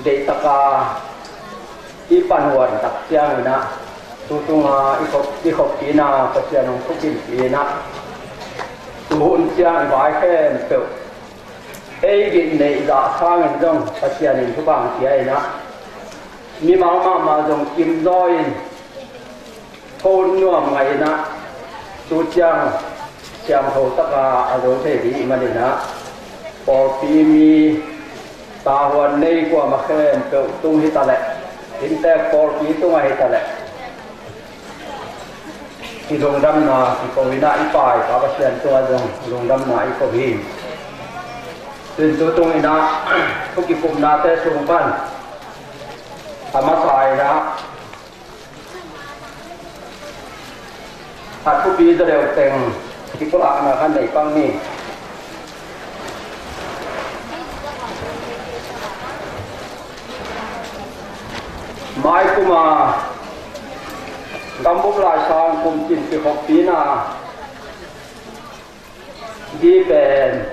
deihtaka i pan huan tak ciangin ah, tu tunga i khop, i khoppina Pasian hong thukimpih in ah, tu hun ciang i vai khempeuh ei gitneih zah sangin zong Pasian in thupha hong pia in ah, mimal mahmah zong kimzaw in, tho nuam ngah in ah, tu ciang siangtho taka a zo thei ding manin ah, pawlpi mi, tahuan nei kuamah khempeuh tung hi ta leh, inntek pawlpi tungah hi ta leh, i lungdamna kiko in ah, i Pa i Pa Pasian tungah zong lungdamna i ko hi. Tun tu tung in ah, thu kikupnate sung pan a masa in ah, a thupi zaw deuh teng kipulakna kha nei pang ni. Mai kuma gambup laisang kumcin kikhoppina di pen,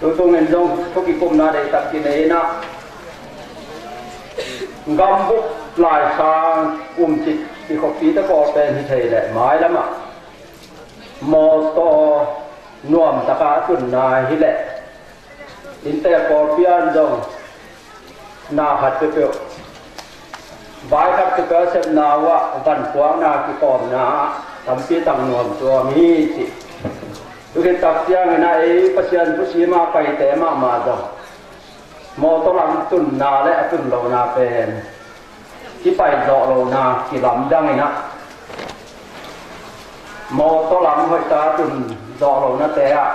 tu tungin zong thu kikupna deihtak kinei in ah, gambup laisang kumcin kikhoppite pawl pen hi thei leh, mailamah mawtaw nuamtaka a tunna hi leh, inntek pawlpi ah zong na khat peuhpeuh, vai khat peuhpeuh a sepna uh ah vanpuakna kikawmna ah tampi tak nuam tuam hi ci. Tu khit tak ciangin ah, ei Pasian thusim a paite mahmah zong mawtaw lam tunna le a tun lohna pen kipai zawh lohna kilamdang in ah, mawtaw lam hoihtak a tun zawh lohnate ah,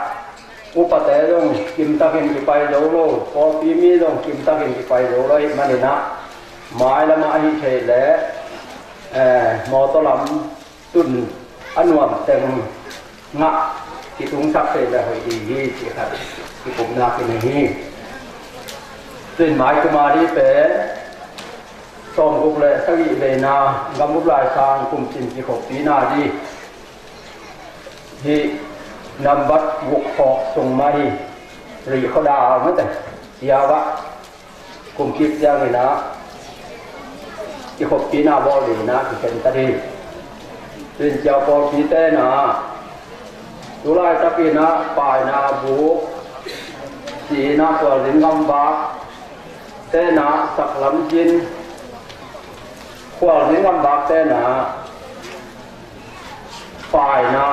upate zong kimtakin kipai zo lo, pawlpi mi zong kimtakin kipai zo lo ahih manin ah, mailamah ahi thei leh, eh, mawtaw lam tun a nuam teng ngah kitungsak thei leh hoih ding hi, ci khat kikupna kinei hi. Tun mai kuma di pen, sawmguk le sagih veina gambup laisang kumcin kikhoppina di hi. Nambat guk khawk sung mah hi. Rih khuadau mate, siau ah, kum kik ciangin ah i khoppina bawl ding in ah kikhen ta hi. Tun ciau pawlpite in ah, tu laitakin ah paina buk, ci-in ah khualzin gamvak te in ah, saklam zin, khualzin gamvak te in ah, paina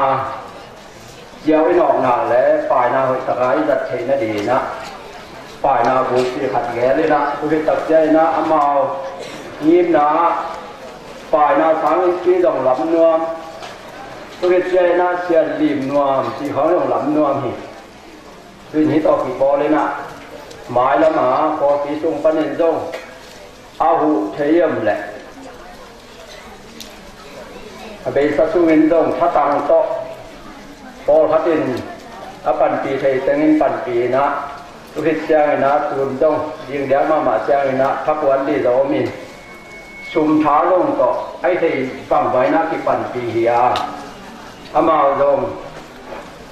ciau i nawkna le paina hoihtaka i zat theihna ding in ah, paina buk ci khat geel in ah, tu khit tak ciangin ah amau ngimna ah, paina sang in ci zong lam nuam, tu khit ciangin ah sian lim nuam ci khawng zong lam nuam hi. Tun hih tawh kipawl in ah, mailam a pawlpi sung panin zong a huh thei om leh, a beisa sungin zong thatang tawh pawlkhat in a panpih thei tengin panpih in ah, tu khit ciangin ah tun zong dingdiak mahmah ciangin ah thakuan ding zong om in, sum tha zong tawh a hi thei bangmah in ah kipanpih hi a, amau zong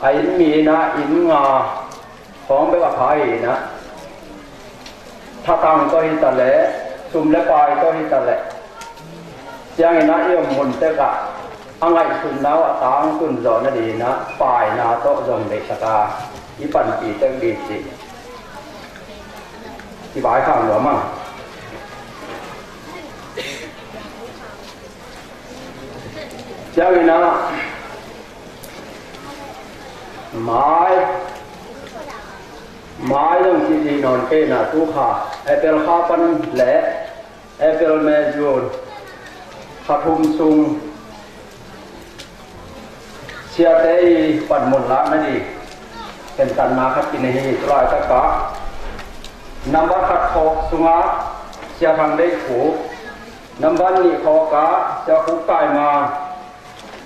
a inn mi in ah inn nga khawng bek a pha hi in ah, thatang tawh hi ta leh, sum le pai tawh hi ta leh, ciangin ah i om mun tekah a ngaihsutna uh a tangtun zawh nading in ah paina tawh zong deihtaka i panpih tek ding cih i vaikhak nuam a. Ciangin ah mai, mai zong cih ding nawn kei in ah, tu kha April kha pan le April, May, June, kha thum sung siate i panmun lakna ding khentatna khat kinei hi. Tu laitakah nambat khat khawk sungah Sia Thang Deih Khup, nambat nih khawkah Sia Khuk Kai Mang,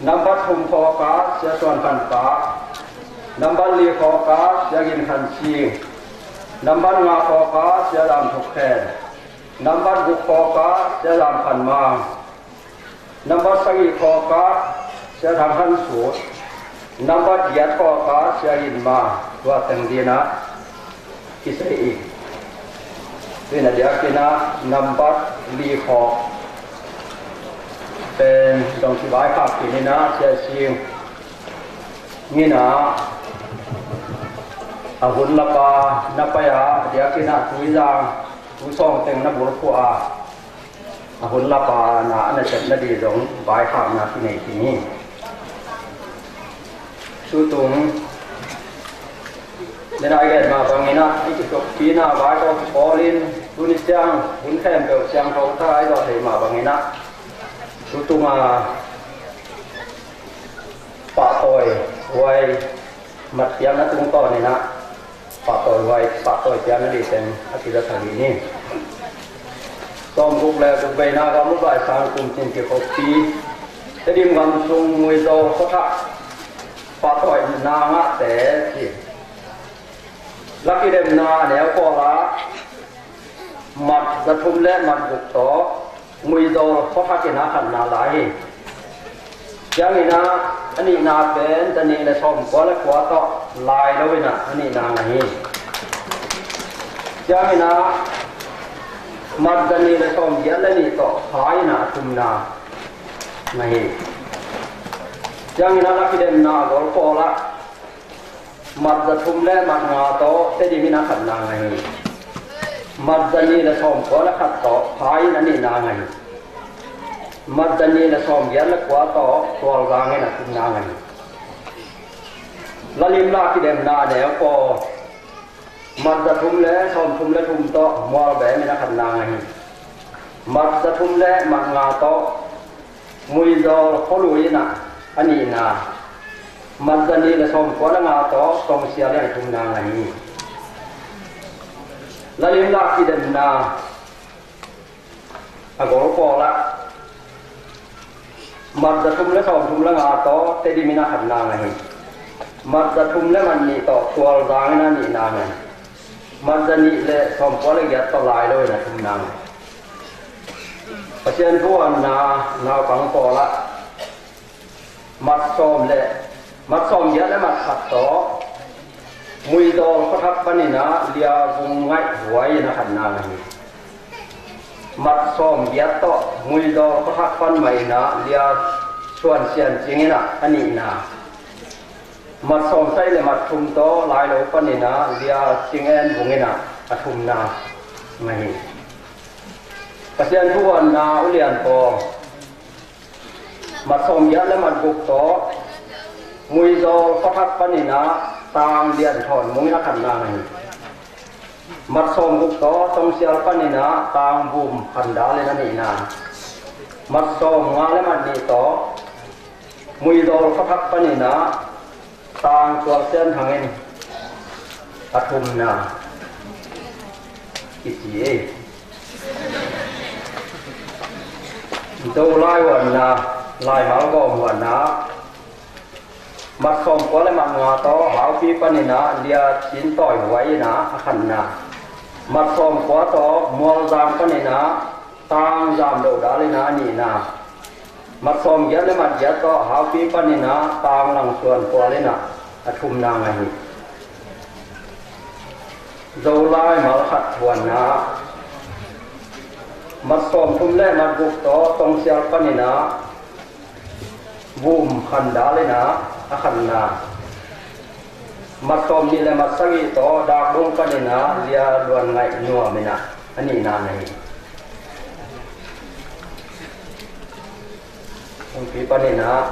nambat thum khawkah Sia Suan Khan Pah, nambat li khawkah Sia Gin Khan Sing, nambat nga khawkah Sia Lam Thuk Khen, nambat guk khawkah Sia Lam Khan Mang, nambat sagih khawkah Sia Thang Khan Sut, Nambat giat khawk ah Sia Gin Ma tua teng dinah kisei in. Tuin a diakinah nambat li khawk pen dong kivaikhak kininah Sia Sing nginah a hun lapa na pai a, a diakinah Tuizang Tusawng teng na bulphuh a, a hun lapa na a na sep na di zong vaikhakna kinei kini. Tutung Denai gen mah banginah i kituakpina vai tawh kipawlin tuni ciang hun khempeuh siangtho tha i zawh thei mah banginah tutunga pahtawi huai matpiakna tungtawninah pahtawi huai pahtawi piakna dih teng a kiza thang hi ni. Sawmguk le guk veina gam ubai sang kum cin kikhoppi Tedim gam sung Muizawl khuathak pahtawi na ngahte ci. Laki demna a neu kawla mat zathum le mat guk tawh Muizawl khuathak inah khatna lai hi. Cianginah a nihna pen zanih le sawmkua le kua tawh lai loinah a nihna ngah hi. Cianginah mat zanih le sawmgiat le nih tawh pha inah a thumna ngah hi. Cianginah laki demna a gol pawlah mat zathum le mat nga tawh Tedim inah khatna ngah hi. Mat zanih le sawmkua le khat tawh pha in a nihna ngah hi. Mat zanih le sawmgiat le kua tawh Tualzang inah thumna ngah hi. Lalim laki demna a neu kaw mat zathum le sawmthum le thum tawh Mualbem inah khatna ngah hi. Mat zathum le mat nga tawh Muizawl khualui inah a nihna, mat zanih le sawmkua le nga tawh Tongsial inah thumna ngah hi. Lalim laki demna a gol pawlah mat zathum le sawmthum le nga tawh Tedim inah khatna ngah hi. Mat zathum le mat nih tawh Tualzang inah nihna ngah hi. Mat zanih le sawmkua le giat tawh lai loinah thumna ngah hi. Pasian thu anna naupang pawlah mat sawm le mat sawmgiat le mat khat tawh Muizawl khuathak paninah Lia Vung Ngaih huai inah khatna ngah hi. Mat sawmgiat tawh Muizawl khuathak pan mah inah Lia Suan Sian Cing inah a nihna, mat sawmsagih le mat thum tawh lai lo paninah Lia Cing En Vung inah a thumna ngah hi. Pasian thu anna ulian paw mat sawmgiat le mat guk tawh Muizawl khuathak paninah Tang Lian Thawn Mung inah khatna ngah hi. Mat sawmguk tawh Tongsial paninah Tang Vum Khandal inah nihna, mat sawmnga le mat nih tawh Muizawl khuathak paninah Tang Tual Sian Thang in a thumna kici ei. Zolai huanna, laimal gawm huanna, mat sawmkua le mat nga tawh Haupi paninah Lia Cin Tawi huai inah a khatna, mat sawmkua tawh Mualzang paninah Tang Zam Doh Dal inah a nihna, mat sawmgiat le mat giat tawh Haupi paninah Tang Lang Suan Pual inah a thumna ngah hi. Zolai malkhat huanna, mat sawmthum le mat guk tawh Tongsial paninah Vum Khandal inah a khatna, mat sawmnih le mat sagih tawh Dak Lung paninah Lia Luan Ngaih Nuam inah a nihna ngah hi. Kongpi paninah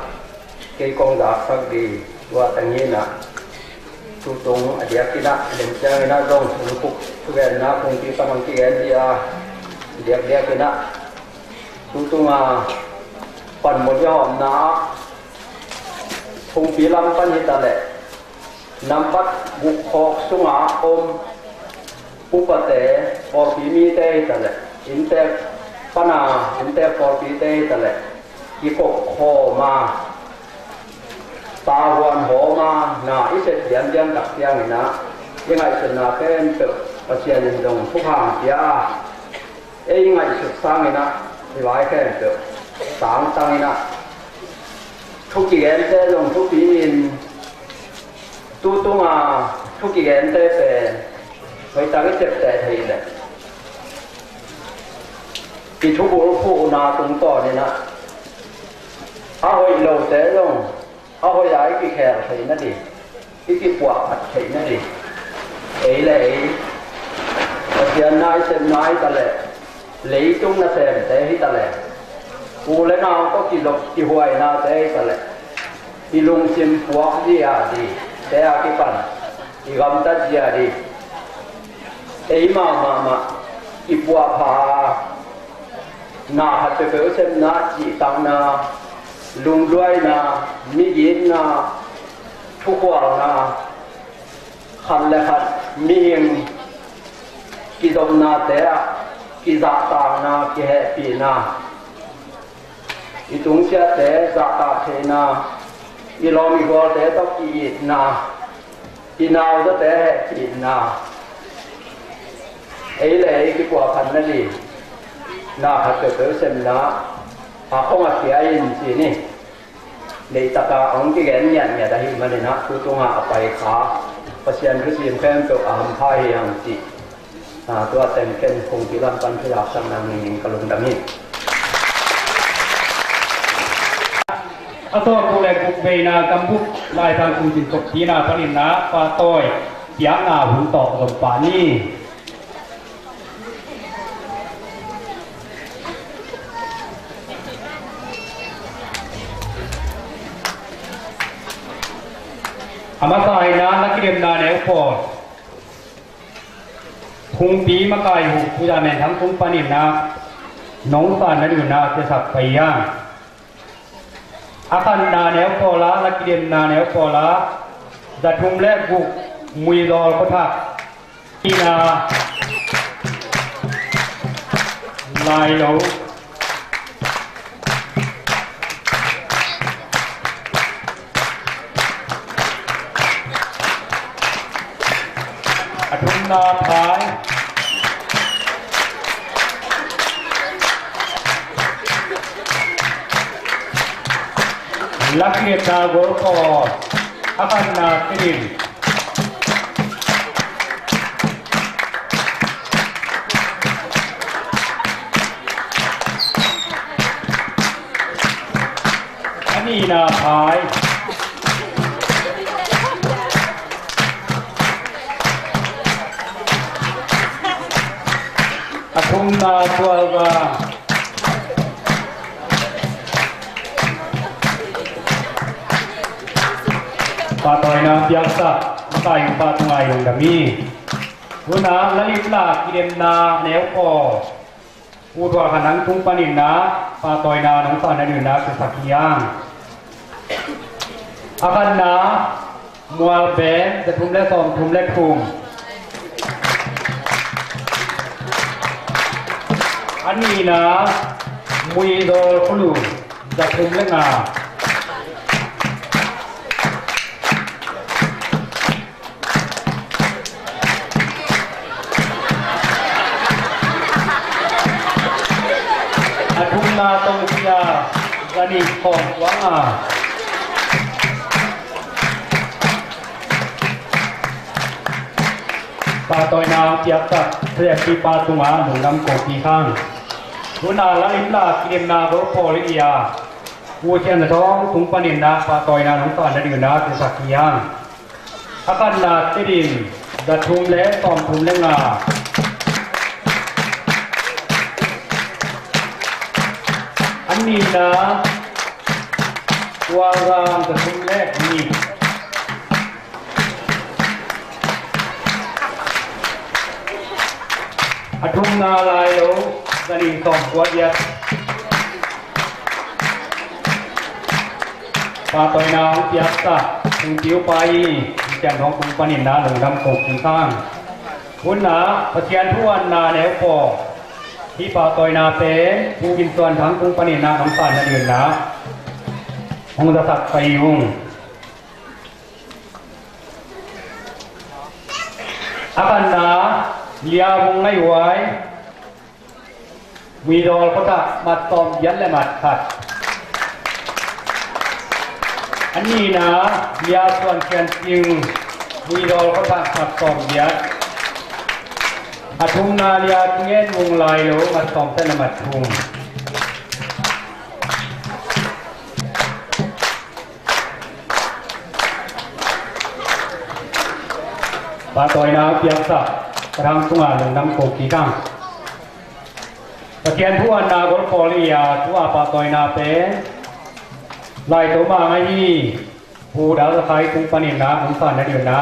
kei kong zaksak di tua teng hinah, tutung a diakinah a lemcianginah zong hungkuk thugenna kongpi pan hong kigen di a, diakdiakinah tutunga panmun i hawmna ah kongpi lam pan hitaleh nambat guk khawk sungah om upate, pawlpi mite hitaleh, inntek pana, inntek pawlpite hitaleh, kikop khawma, tahuan hawma na i set diandian tak cianginah i ngaihsutna khempeuh Pasian in zong thupha hong pia a, ei ngaihsut sanginah i vai khempeuh tangtanginah thu kigente zong thupi in Tu tunga thu kigente pen hoihtak i ciapteh theih leh i thubulphuhna tungtawnin ah a hoih lote zong a hoih a i kikhel theih nading, i kipuahphat theih nading, ei le ei Pasian na i sepna hi ta leh, leitung nasemte hi ta leh, u le nau tawh kizop kihuainate hi ta leh, i lungsim puak zia ding, te a kipan i gamtat zia ding, ei mahmah mah i puahpha a, na khat peuhpeuh sepna, cihtakna, lungduaina, migitna, thukhualna, khat le khat mihing kizopnate ah kizahtakna, kihehpihna, i tungsiahte zahtak theihna, i lawm i gualte tawh ki-itna, i nauzawte hehpihna, ei le ei kipuahphat nading na khat peuhpeuh sepna a khong a khia in ci ni. Leitak a hong kigen ngiatngiat ahih manin ah tu tunga a pai kha Pasian thusim khempeuh a hampha hi hang cih, ah, tua teng ken kongpi lam pan thuzaksakna ningin ka lungdam hi. A sawltu le guk veina gambup Laitang kum tin sawpina panin ah Pa Tawi piakna hun tawh zom pah ni. A masa in ah na kidemna neu pawl, Phungpi makai uh Pu Za Men Thang tung panin ah nong san na dun ah kiasak pai a. A khatna neu pawl ah, na kidemna neu pawl ah, za thum le guk, Muizawl khuathak. Ina Lailo. A thumna Phai. Lakngetna Golkaw. A khatna Tedim. A nihna Phai. A thumna Tualvang. Pahtawina piaksak makai uh pa tungah i lungdam hi. Tuna Lalipla kidemna neu pawl, Pu Tual Khan Nang tung panin ah pahtawina nong san na dun ah kiasak hi hang. A khatna Mual Ben, za thum le sawm thum le thum. A nihna Muizawl Khulu, za thum le nga. A thumna Tongsia, za nih sawm kua nga. Pahtawina piaksak thuciampipa tungah lungdam ko kik hang. Tuna Lalipla kidemna Golkaw i a, Pu Sian Za Thawng tung panin ah pahtawina nong san na dun ah kiasak hi hang. A khatna Tedim, za thum le sawm thum le nga. A nihna Tualvang, za thum le nih. A thumna Lailo, za nih sawm kua giat. Pahtawina hong piaksak Pu Piu Pa i Sian Thawng tung panin ah lungdam ko kik hang. Tuna Pasian thuanna neu pawl, hih pahtawina pen Pu Gin Suan Thang tung panin ah nong san na dun ah hong zasak pai ung. A khatna Lia Vung Ngai Huai, Muizawl khuathak, mat sawm giat le mat khat. A nihna Lia Suan Khian Cing, Muizawl khuathak mat sawm giat. A thumna Lia Thungen Mung Lailo mat sawm giat le mat thum. Pahtawina piaksak ka thang tungah lungdam ko kik hang. Pathian thu anna golpawl hi a, thu a pahtawina pen Lai Tho Mang ahi Pu Dal Khai tung panin na hong san na ding na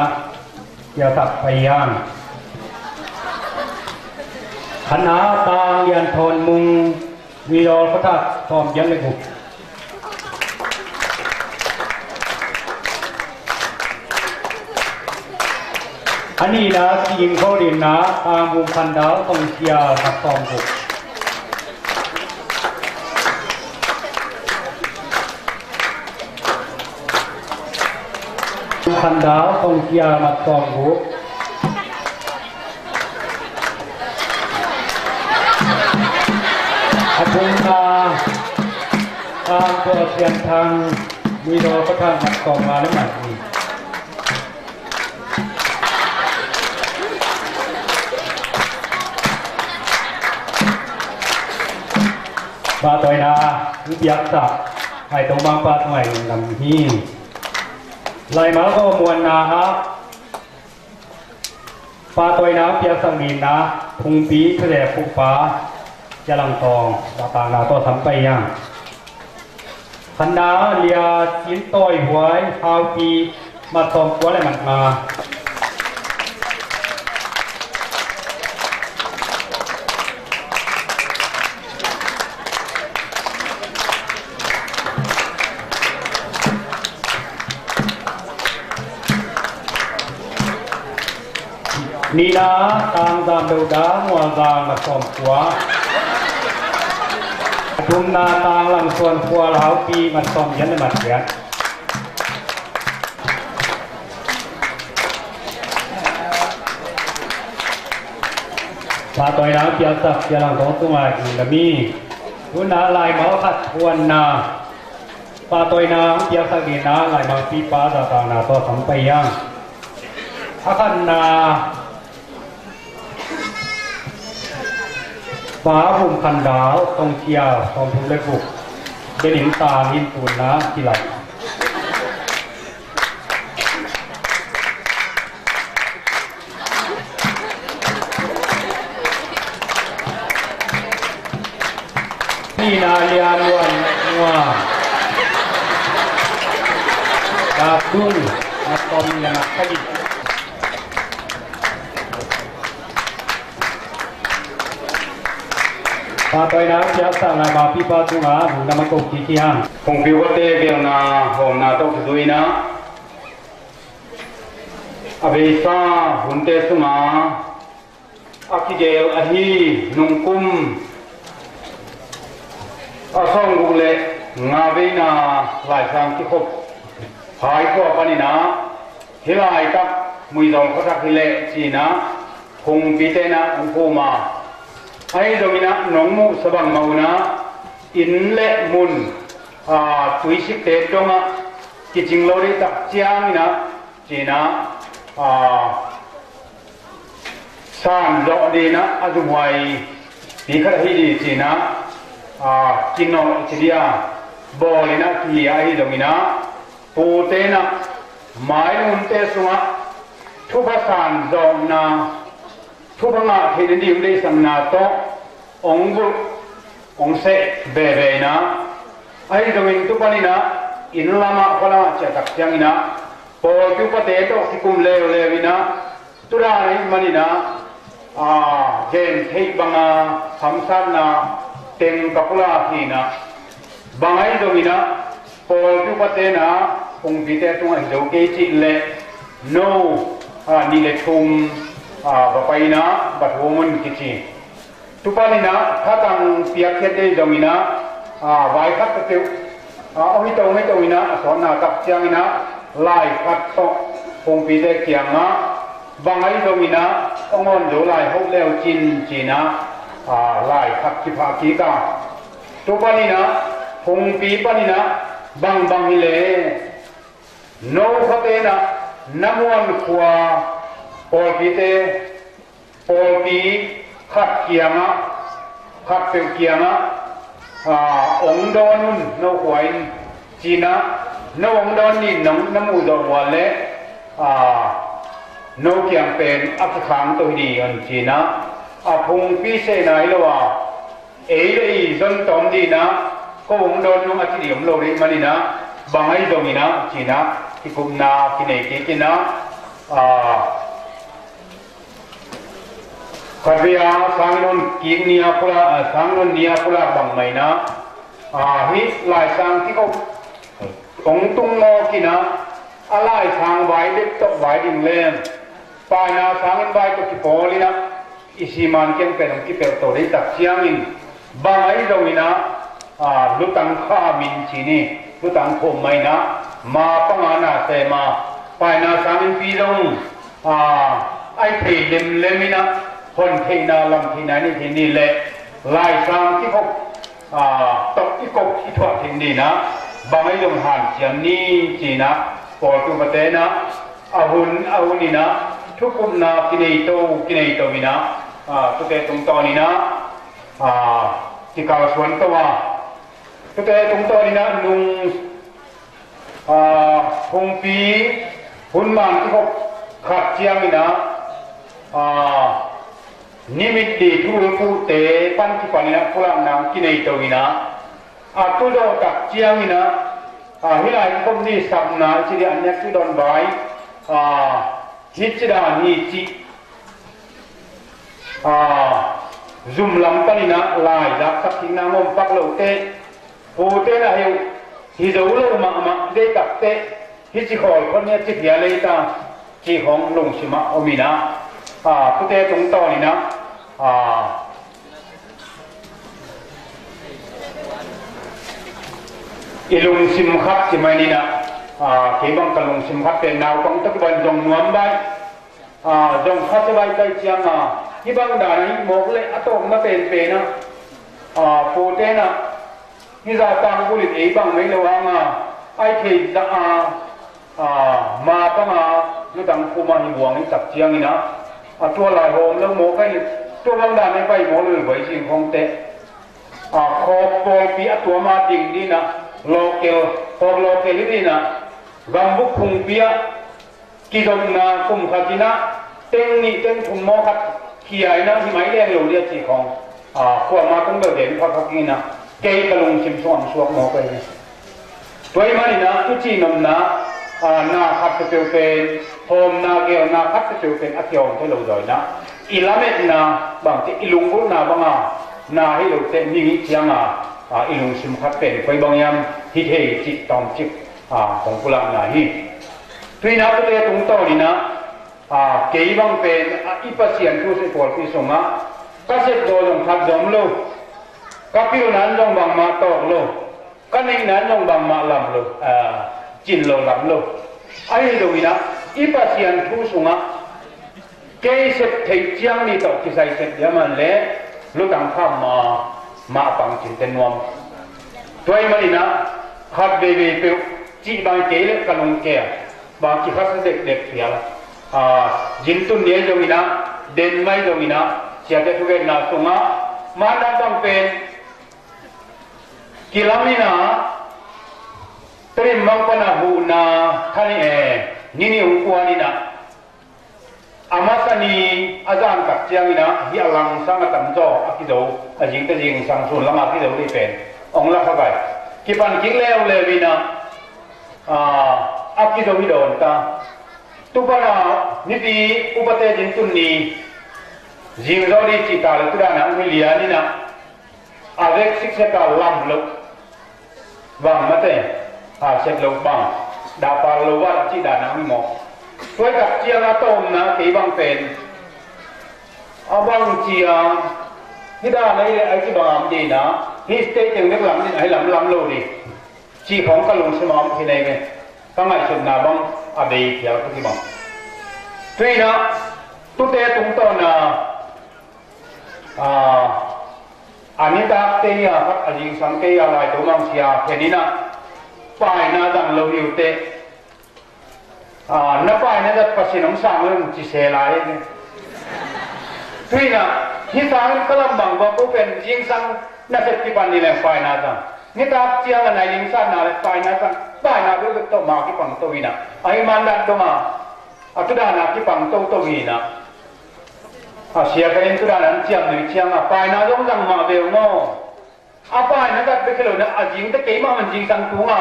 piaksak pai hi hang. Khatna Tang Lian Thawn Mung, Muizawl khuathak sawm giat le guk. A nihna Kim Kho Din na Tang Vum Khan Dal Tong Sial mat sawm guk. Khan Dal Tong Sial mat sawm guk. A thumna Tang Tua Sian Thang, Muizawl khuathak mat sawm nga le mat nih. Pahtawina hong piaksak Lai Tho Mang pa tungah lungdam hi. Laimal kawm muanna ah pahtawina hong piaksak nihna Phungpi Thuzek Pukpa Sia Lang Tawng zahtakna tawh sam pai hi hang. Khatna Lia Cin Tawi Huai Haupi mat sawm kua le mat nga. Nihna Tang Zam Deuh Da Mual Zang mat sawm kua. A thumna Tang Lam Suan Khual Haupi mat sawm giat le mat giat. Pahtawina piaksak Sia Lang Tawng tungah lungdam hi. Tuna laimal khat huanna pahtawina piaksak nihna laimal pipa zahtakna tawh sam pai hi hang. A khatna Pa Vum Khan Dal Tong Sial sawm thum le guk. Benin Tang in tunna kilak. Nihna Lia Luan Nua Dap Dung mat sawm nih le mat sagih. Pahtawina piaksak laimal pipa tungah lungdam ko kik hi hang. Phungpi khuate gelna hawmna tawh kizui-in a beisa hunte sungah a kigel ahi nungkum a sawmguk le nga veina Laisang kikhop Hai khua panin a hih laitak Muizawl khuathak hi leh ci-in a Phungpite in a hong phum a, ahi zongin a nong muhsa bangmah un a inn le mun, a, tuisikte dongah kicing lo ding tak ciangin a ci-in a, a, san zawh dingin a a zumhuai pi khat ahi ding ci-in a, a, kinawh ci ding a bawl in a kihi a, ahi zongin a pute in a mai nunte sungah thupha san zawhna, thupha ngah theih nading deihsakna tawh hong bulh hong seh veve in a, ahi zongin tu panin a inn lamah khua lamah ciah tak ciangin a pawlpi upate tawh kikum leuleu in a, tu dan ahih manin a, a, gen theih banga hamsatna teng ka pulak hi in a, bang ahi zongin a pawlpi upate in a Phungpite tungah hi zo kei cih leh no, a, nih le thum, a, va pai in a va thum un kici. Tu panin a thatang piakkhiat ding zongin a, a, vai khat peuhpeuh, a, hong hi to, hong hi to in a, a sawtna tak ciangin a lai khat tawh Phungpite kiangah bang ahi zongin a hong awn zo lai hoh leu cin ci-in a, a, lai khat kiphah kik a. Tu panin a Phungpi panin a bangbang hi leh no khuate in a Na muankhua pawlpite, pawlpi khat kiangah, khat peuh kiangah, aa, hong dawn un, no khua in, ci-in ah, no hong dawn ni, nong na muh zawh uh leh, aa, no kiang pen a kikhang to hi ding un, ci-in ah, a phungpi sehna hi lo a, ei le ei zon tawm ding in ah, ko hong dawn nung a ci ding om lo rih manin ah, bang ahi zongin ah, ci-in ah, kikupna kinei kik in ah, aa, khatvei a sangin hong kik ni a pulak, aa, sangin hong ni a pulak bang mah in ah, aa, hih laisang kikhop hong tung mawk in ah, a laisang vai bek tawh vai ding leng, paina sangin vai tawh kipawl in ah, i siman kiang pen hong kipelh to deih tak ciangin, bang ahi zongin ah, aa, lutang kham in ci ni, lutang khum mah in ah, ma panga na sem a, paina sang innpi zong, aa, a i thei lemlem in ah, hon theihna, lam theihna i neih theih ni leh, laisang kikhop, aa, tawh i kop i thuah theih ni in ah, bang ahi zong hanciam ni, ci-in ah, pawlpi upate in ah, a hun, a hun in ah, thukupna kinei to, kinei to in ah, aa, tute tungtawn in ah, aa, kikalsuan to a. Tute tungtawn in ah nung, aa, phungpi hun man kikhop khat ciangin ah, aa, nimit di thu ulpute pan kipan in ah pulakna kinei to in ah, a tu dawh tak ciangin ah, aa, hih lai kikhop ni sapna i ci di an nek tu dawn vai, aa, hih ci dan hi cih, aa, zum lam panin ah lai zaksak kikna ngom pak lote, pute na heuh, hi zo lo mahmah deih tak teh, hih ci khawl khon ni a ci phial ei ta, cih khong lungsim ah om in ah, aa, tute tungtawn in ah, aa, i lungsim khat ci mai ni in ah, aa, kei bang ka lungsim khat pen naupang tawh kiban zong nuam baih, aa, zong khat ci baih kai ciang a, hih bang dan a hih mawk leh a tawpna penpen ah, aa, pute na, hih zah tang bulit ei bang mei lo hang a, a i thei zah a, aa, ma panga lutang khum a hi buang i tak ciangin ah, a tua lai hawm lo maw kai, tua bang dan a i pai maw lo i vai zing khong teh, aa, khawk pawlpi a tuam a ding ding in ah, local, khawk local hi ding in ah, gambuk phungpi ah, kizopna kum khat in ah, teng nih teng thum maw khat khia in ah, hi mai leng lo dia cih khong, aa, kuamah kong bel den phakphak in ah, kei ka lungsim sungah suak maw kai hi. Tua ahih manin ah, tu cih nopna, aa, na khat peuhpeuh pen, hawmna gelna khat peuhpeuh pen a kihawm thei lo zaw in ah, i lametna bangte, i lunggulhna banga na hi lo teh, ning i ciang a, aa, i lungsim khat pen koi bang hiam hi thei cih tawmcik, aa, kong pulakna hi. Tu in ah tute tungtawn in ah, aa, kei bang pen, aa, i Pasian thu sung, pawlpi sungah ka sep zaw zong khat zong om lo, ka pilna in zong bangmah tawk lo, ka neihna in zong bangmah lam lo, aa, cin lo, lam lo. Ahi zongin ah, i Pasian thu sungah kei sep theih ciang ni tawh kisai sep diam an leh, lutang kham mah, mah pang cin teh nuam. Tua ahih manin ah, khat veivei peuh cih bang kei leh ka lungkia, bang kikha sa dekdek phial. Aa, zintun ni ahi zongin ah, den mai zongin ah, siate thugenna sungah, mandan bang pen, kilam in ah, Tedim bang pan a huhna, thani e, ni nih hong kuan in ah, a masa ni a zan tak ciangin ah, hih a langsang a tamzaw a kizo, a zingte zingsang sun lamah a kizo dih pen hong la kha gai. Kipan kik leuleu in ah, aa, a kizo hi dawn ta. Tu pan a mipi upate zintun ni zingzaw dih cih ta leh, tu dan a hong hi lian in ah, a vek sikset a lam loh bang mate, a sep loh bang, dahpal lo vat a cih dan a hong hi maw. Tua i tak ciang a tawmna kei bang pen, a bang ciang, hih dan a hi leh a hi ci bang a om ding in ah, hih state teng bek lam ding, a hi lam lam lo ding cih khong ka lungsim a om khin ei ve. Ka ngaihsutna bang a bei phial ka ci bang. Tu in ah, tute tungtawn a, aa, a nitak tei a, khat a zingsang tei a, Lai Tomang sia khen in ah, paina zang lo hi uh teh, Ah, na paina zat Pasian hong sang un ci se lai. Tuina, hih sangin ka lam bang bang ko pen zingsang na sep kipan ni leng paina zang. Nitak ciang a nai lingsatna le paina zang. Paina beuh beuh tawh ma kipang to ina. Ahi mandan dong a, a tudana kipang toto ina. A sia ka in tudana an ciam nui ciang a paina zong zang mah beuh maw. A paina zat bek hi lo na, a zingte keimah man zingsang tunga,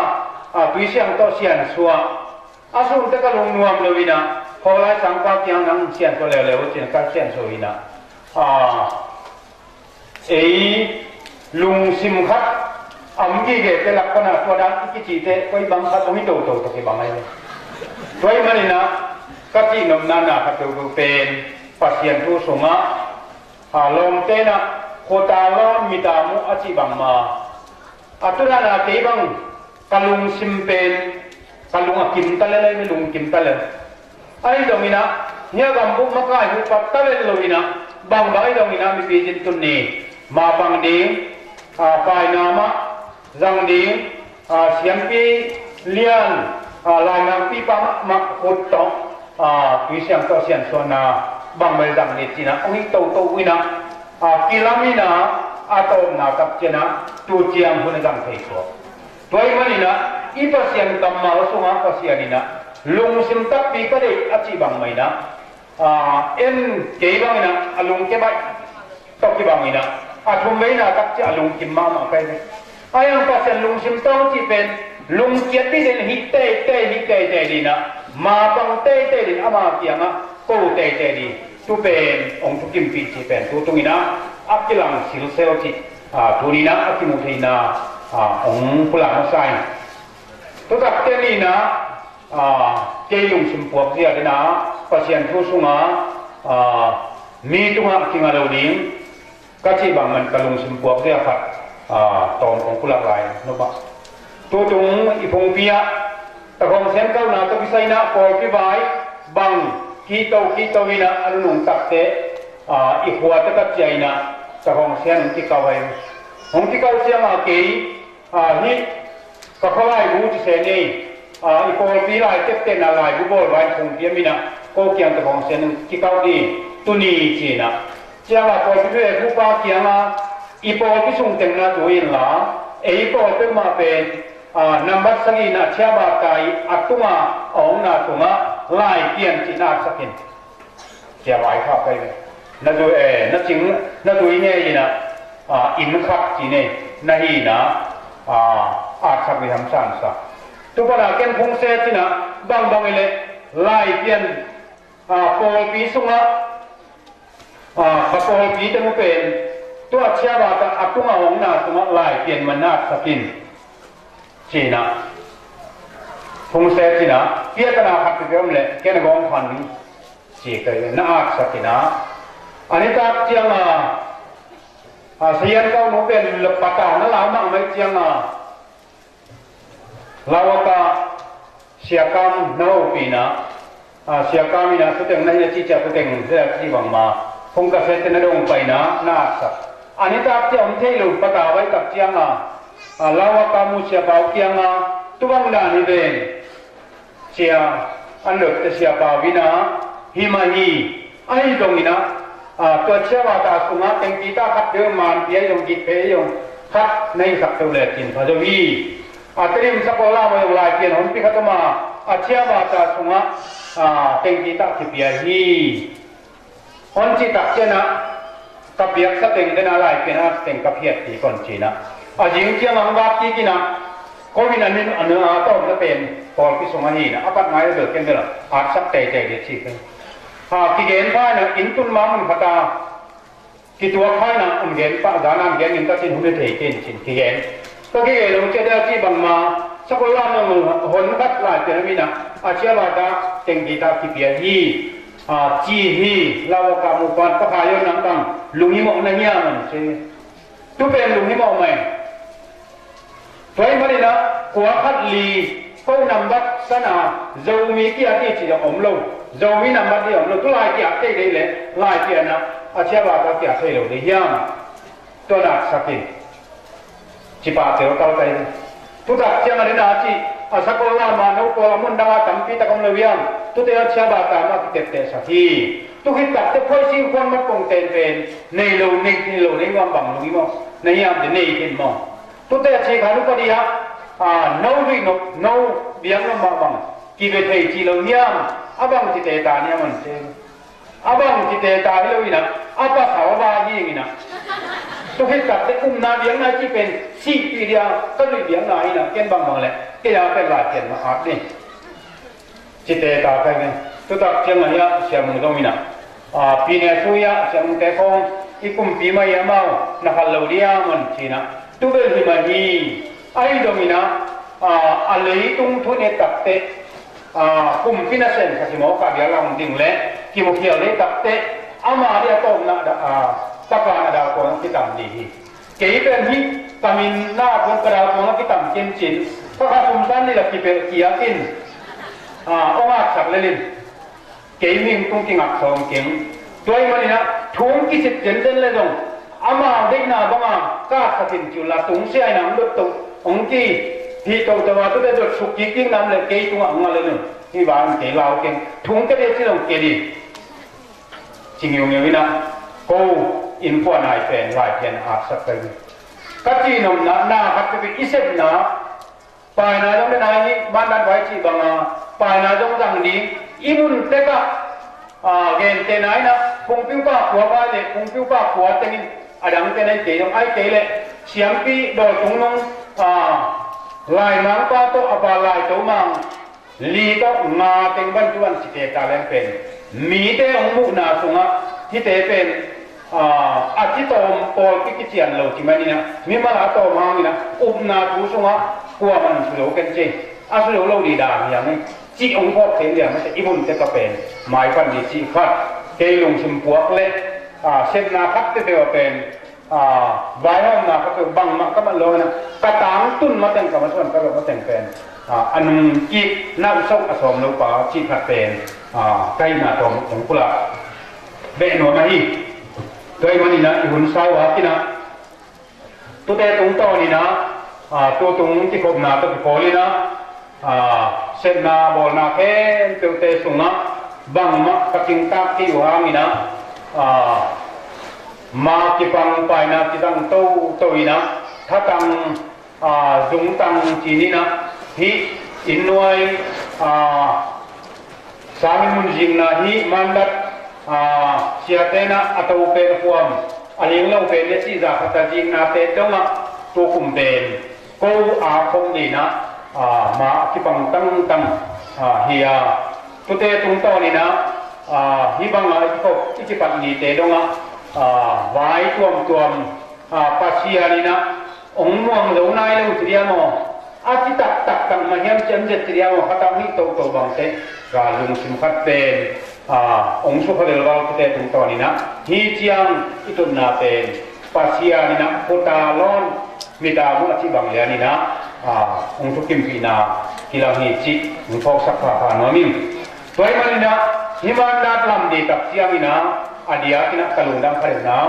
a, tui siang tawh sian suah. A sunte ka lungnuam lo ina, khaw lai sangpa kiang nang sian suah leuleu cin ka sian suah ina. A, ei lungsim khat a om gige te lak pana tua dan i kicite koi bang khat om hi toto tawh kibang ahi. Tua hi manina ka cihnopna na khat peuhpeuh pen Pasian thu sungah, a, lawmte na khuata lawn mita muh a cih bangma. A tunana kei bang ka lungsim pen ka lung a kimta le, le lung kimta le. Ahi zongina, hia gambuk makai hu pat ta le lo ina, bang bang ahi zongina mipi zin tun ni, mapang ding, a, paina mah, zang ding, a, siampi lian, a, lainakpi pa mah, mah khut tawh, a, tui siang tawh sian suahna bang bel zang ni cina, ong hik toto ina, a, kilam ina, a tawpna tak ciana, tu ciang hun a zang thei suak. Tua hi manina, i Pasian kammal sunga Pasian ina, lungsim takpi ka deih a cih bang maina, a, en kei bangina, a lungke baih tawh kibangina, a thum veina takci a lungkim mahmah kai ve. A yang Pasian lungsim tawng cih pen, lungkiat dih den hih teitei, hih teitei dina, mapang teitei din ama kiangah ko teitei di. Tu pen, ong thukimpih cih pen, tu tungina, a kilang silsel cih, a, tunina, a kimuh theina, a, ong pulak masa in. Tutak tenina, a, kei lungsim puak zia dena, Pasian thu sunga, a, mi tunga kinga lo ding, ka cih bang man ka lungsim puak zia khat, a, tawm kong pulak lai, no ba. Tutung i phungpi ah, takhawng sian kauna tawh kisaina, pawlpi vai, bang, kihto, kihto ina, a nunung takte, a, i khuate ka cia ina, takhawng sian hong kikau hai. Hong kikau siang a kei, a, hih, ka khualaibu ci se nei, a, i pawlpi lai teptena laibu bawl vai phungpi a mina, ko kiang takhawng sian hong kikau di, tuni cina. Cianga pawlpi thu e phupa kianga, i pawlpi sung tengna tu inla, ei pawl peuhmah pen, a, nambat sagihna ciaba tai a tunga, a ongna tunga, lai pian cihna a sakin. Cia vai kha kai ve. Na zui, eh, na cing, na zui nge ina, a, inn khat ci nei, na hi ina, a, a sak ve hamsan sa. Tu pana ken phung se cina, bang bang ile, lai pian, a, pawlpi sunga, a, ka pawlpi te mu pen, tua ciaba ta a tunga ongna sunga lai pian man na sakin. Cina. Phung se cina, pia tana khat pi om le, ken a gong khan ni. Ci kai na at sakina. Ani tak cianga, a, sayan kau nu pen lepata na lau mak mai cianga. Lawaka siakam na opina, a, siakam ina suteng na hia ci cia suteng hia ci bangma. Phung ka sete na dong paina, na at sak. Ani tak cia om thei lo pata vai tak cianga. A, lawaka mu siapau kianga, tubang dan hi ven. Cia, an lotte siapa vina, hi mah hi, ahi zongina, a, tua ciaba ta sunga, tengki ta khat deuh man, pia zong git phe zong, khat nei sak deuh le cin pha zo hi. A, terim sakol la ma zong lai pian hon pi khat oma, a ciaba ta sunga, a, tengki ta kipia hi. Hon cih tak ciangin ah, ka piaksa teng dena lai pian a teng ka phiat kik hon ci-in ah. A zing ciang hong vat kik in ah, ko in a nin a nua a tawmna pen pawlpi sung ahi in ah, a pat ngai a bel ken bel ah, atsak teitei ding ci pen. Ha, kigen pha in ah, inn tun ma mun khat ah, kituak pha in ah, hong gen pah, zan a hong gen in ka cin hun a thei ken cin kigen. Ka kigen hong ciat a cih bangma, sakol lam hong hon khat lai pian a min ah, a ciah vat ah, teng kik ah kipia hi. A, ci hi, lau a ka mu pan, Pakha Jon nang bang lunghimawh na hiam, an ci. Tu pen lunghimawh mai. Tua ahih manin ah, kua khat li, ko nambat san a, Zomi kiat hi ci zong om lo. Zomi nambat hi om lo. Tu lai kiat kei dei le, lai kiat na, a ciah vat a kiat thei lo dei hiam. Tua nak sak in. Ci pah teu kal kai. Tu tak ciang a dena ci. A sakol lam ah no pawl a mun dang ah tampi tak om lo hiam? Tute a ciaba tam a kiteptehsak hi. Tu khit takteh phoih sing khuan mat kong ten pen nei lo, nei, nei lo, nei nuam bang lung hi maw? Na hiam te nei khin maw? Tute a ci kha nu padi ah, a, no duih nop, no biak nop mah bang kibe thei ci lo hiam? A bang cite ta niam an ceng. A bang cite ta hi lo inah, a pasal a ba hi inah. Tu khit takteh upna biakna ci pen sihpih dia, ka duih biakna inah, ken bangbang le kei a pen Lai Pian mah at ni. Cite ta kai ve. Tutak ciang a hiah siamung zong inah, a, pi ne su hiah siamung te khong i kumpi mah hiah mau na khat lo diam an cinah. Tu bel hi mah hi. Ahi dong inah, a, a leitung thu ne takteh, a, kumpi nasem kha simawk a biak lam ding le kimukhial ne takteh, ama le a tawpna da, a, taka a dal kong kitam ding hi. Kei pen hih ka min na pon ka dal kong a kitam cincin, ka kha sumsan ni la kipelh kiak in, a, ong aksak lelin. Kei ming tung kingak sawm keng. Tua ih maninah thu ong kisik zenzen le zong, amau deihna banga ka aksak in ci uh la, tung sia inah ong dot to, ong ki hih toto a tute dot suk kik ding nam le kei tungah ong a le zong. Hih van kei lau keng. Thu ong kede ci zong kedi. Ci ngiungiu inah ko innkuan ai pen Lai Pian a aksak ka hi. Ka cihnopna, na khat peuhpeuh i sepna, paina zong le nai hi, mandat vai cih banga paina zong zang ding, i mun tekah, a, gentehna inah, pungpiupa khua vai le pungpiupa khua tengin a dangte nai kei zong ai kei le, siampi dawi tungnung, a, laimangpa tawh a pa laito mang li tawh nga teng ban tuan cite ta leng pen mite hong muhna sungah hihte pen, a, a ci tawm pawlpi kician lo ci maninah, mimal a tawm hanginah upna thu sungah kuaman su lo ken ci, a su lo lo dih dan hiang hi. Cih hong phawk thei liang mate i mun tekah pen maipan dih cih khat kei lungsim puak le, a, sepna khat tete a pen, a, vaihawmna khat peuh bangmah ka mat lo hina, ka tangtun mateng ka masuan ka lo mateng pen, a, a nung kik nalh sok a sawm lo pa cih khat pen, a, ka hihna tawm kong pulak beh nuam ahi. Tua ih maninah i hun sau a kinah tute tungtawninah, a, tutung kikhopna tawh kipawlinah, a, sepna bawlna khempeuhte sungah bangmah ka kingtak kei uh hanginah, a, ma kipang paina kizang toto inah thatang, a, zungtang cininah hih innnuai, a, sangin munzikna hih mandat, a, siatenah a to pen huam a ling lo pen le cihzah khat a ziknate dongah tukum pen ko a khom dinah, a, ma a kipang tangtang, a, hi a, tute tungtawninah, a, hih bangah i kikhop i kipat nite dongah, a, vai tuamtuam, a, Pasian inah hong muang zo nai lo ci diam aw? A ci taktak tak mah hiam ciam zet ci diam aw? Khatang hih toto bangte ka lungsim khat pen, a, hong sukha lelval tute tungtawninah hih ciang i tutna pen Pasian inah khuta lawn mita muh a cih bang lianinah, a, hong thukimpihna kilang hi cih hong phawksak phapha nuam ing. Tua ih maninah hih mandat lam dih tak cianginah a diakinah ka lungdam kha deuh na.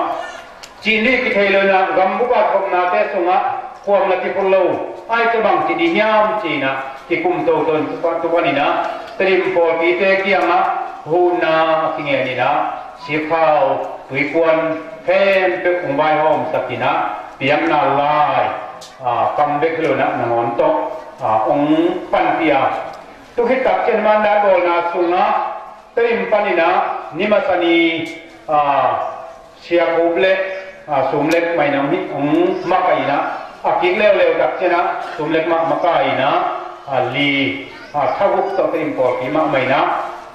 Cih nih kithei lo inah gambup a khopnate sungah kuam la kiphut lo, ai tua bang ci dih hiam cinah kikum toto in tupan tupan inah Tedim pawlpite kiangah huhna a kingen inah sikhau tuikuan khempeuh hong vaihawmsak inah piakna lai, a, kam bek hi lo inah nangawn tawh, a, hong panpih a, tu khit tak ciang mandat bawlna sungah Tedim paninah ni masa ni, a, Sia Khup le, a, Sum Lek Mainam hih hong makaih inah, a kik leuleu tak cianah Sum Lek mah makaih inah, a, li, a, thaguk tawh Tedim pawlpi mah mah inah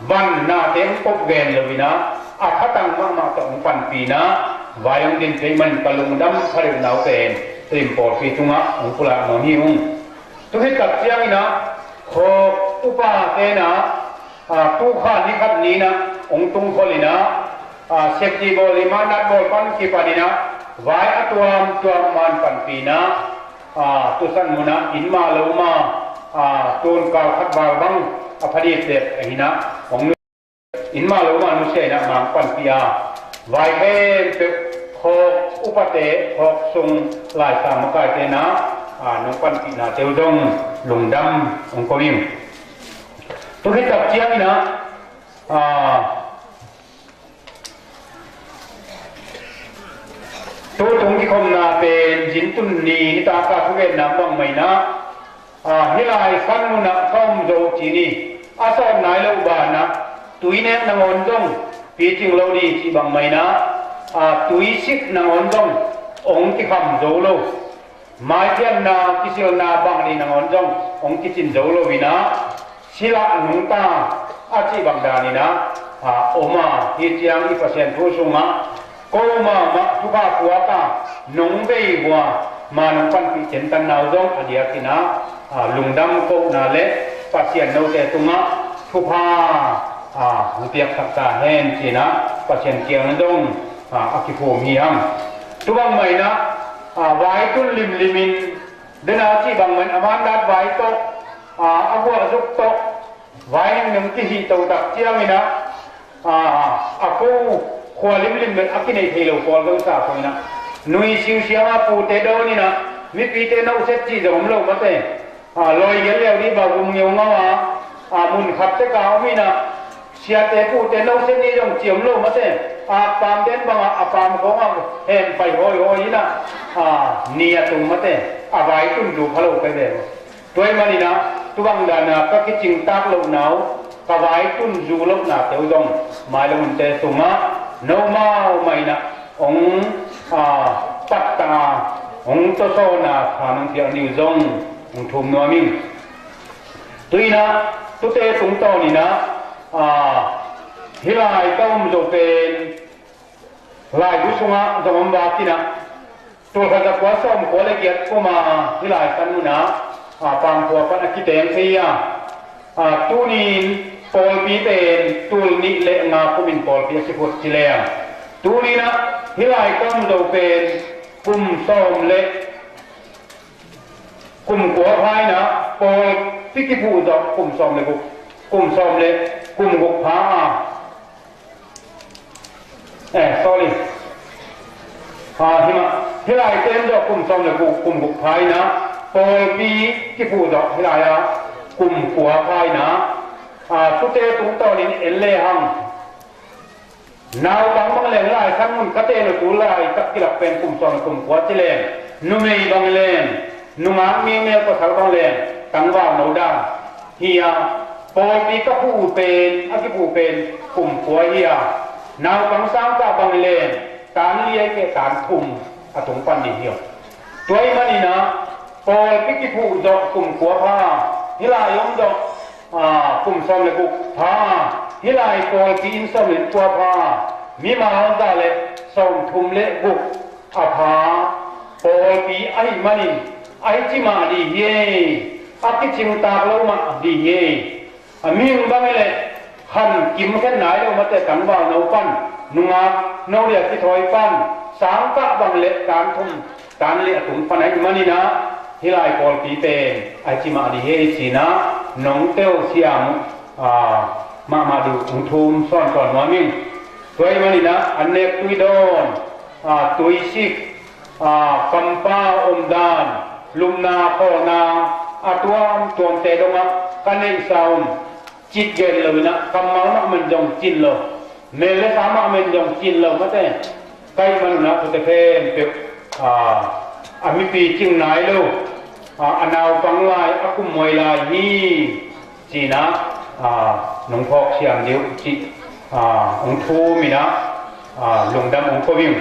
van nate hong kop gen lo inah a thatang mahmah tawh hong panpih inah vai hong din kei man ka lungdam kha deuh na uh pen Tedim pawlpi tungah hong pulak nuam hi ung. Tu khit tak cianginah khawk upa tenah, a, tukhan ni khat ninah hong tungkhol inah, a, sekti bawl i mandat bawl pan kipan inah vai a tuamtuam man panpih inah, a, tusan munah innmah lo mah, a, tunkal khat val bang a phadit dek ahinah hong nu-, innmah lo mah nusia inah mang panpih a, vai khempeuh khawk upate, khawk sung laisang makaite inah a, nong panpihna teu zong lungdam hong ko ing. Tu khit tak ciangin ah, a, tu tung kikhopna pen zintun ni nitak a thugenna bang mah in ah, a, hih lai san munah ka om zo ci ni, a sawt nai lo banah tui nek nangawn zong picing lo ni cih bang mah in ah, a, tui sik nangawn zong hong kikham zo lo. Maiphianna kisilna bang ni nangawn zong hong kicin zo lo in ah, sila nungta a cih bang dan in ah, a, om a, hih ciang i Pasian thu sungah ko mahmah thupha puak a, nong vei vua ma nong panpih ciantanna uh zong a diakin ah, a, lungdam kohna le Pasian note tungah thupha, a, hong piaksak ta hen ci-in ah Pasian kiang zong, a, a kiphum hi hang. Tu bang mah in ah, a, vai tun limlim in, den a cih bang mah in a mandat vai tawh, a, a guahzuk tawh vai nengnem kihih to tak ciangin ah, a, a ko khua limlim bek a kineih thei lo pawl zo sa pawh in ah, nui siusiang a pute dawn in ah, mipite nohset cih zong om lo mate. A, lawi gen leu dih bak um ngeungau a, a, mun khat tek a om in ah, siate pute nohset ni zong ci om lo mate. A, paam den bang a, a paam khawng a hen pai hawihawi in ah, a, ni a tung mate. A vai tun zu pha lo ka hi ve maw. Tua ahih manin ah, tu bang dan a ka kicingtak lohna uh, ka vai tun zu lohna teu zong mailam hunte sungah nomau mah in ah hong, a, pattah a, hong tawsawn a, tha nong piak ni uh zong hong thum nuam ing. Tu in ah, tute tungtawn in ah, a, hih lai ka om zo pen laibu sungah zong om vak in ah, tulkhat zakua sawmkua le giat kum a hih lai san munah, a, Pamkhua pan a kiteng thei a, a, tuni-in pawlpi pen tul nih le nga kumin pawlpi a kiphut ci leng, tuni-in ah hih lai ka om zo pen kum sawm le kum kua pha in ah, pawlpi kiphuh zawh kum sawm le guk, kum sawm le kum guk pha a, eh, sorry. Ah, hih mah, hih lai ten zawh kum sawm le guk, kum guk pha in ah, pawlpi kiphuh zawh hih lai ah kum kua pha in ah, ah, tute tungtawnin en lehang, naupang bang leng lai san mun ka teh lo, tu laitak kilak pen kum sawm le kum kua ci leng, numei bang leng, nungak mimel pasal bang leng, tangval no dan hi a, pawlpi ka phuh pen, a kiphuh pen kum kua hi a, naupang sangkah bang leng, tan li ahih keh tan thum a tung pan ding hi a. Tua ahih manin ah, pawlpi kiphuh zawh kum kua pha, hih lai om zawh, a, kum sawm le guk pha, hih lai pawlpi inn sawm le kua pha, mimal za le sawmthum le guk a pha pawlpi ahih manin, a hi ci mah ding hi ei, a kicingtak lo mah ding hi ei. A mihing bang hi leh khan kim khen nai lo mate, tangval no pan, nungak no le a kithawi pan, sangkah bang le tan thum, tan li a tung pan ahih manin ah, hih lai pawlpi pen a hi ci mah ding hi ei ci-in ah, nong tel siam, a, mahmah ding uh hong thum sawnsawn nuam ing. Tua ahih manin ah, an nek tui dawn, a, tui sik, a, kampa omdan, lupna khawlna a tuamtuamte dongah ka neihsa om. Cit gen lo in ah, kammal mahmah in zong cin lo, mel le sa mahmah in zong cin lo mate. Ka hih manun ah tuate khempeuh, a, a mipi cing nai lo, a, a naupang lai, a kumhuai lai hi ci-in ah, a, nong phawk siam ding uh cih, a, hong thum in ah, a, lungdam hong ko ing.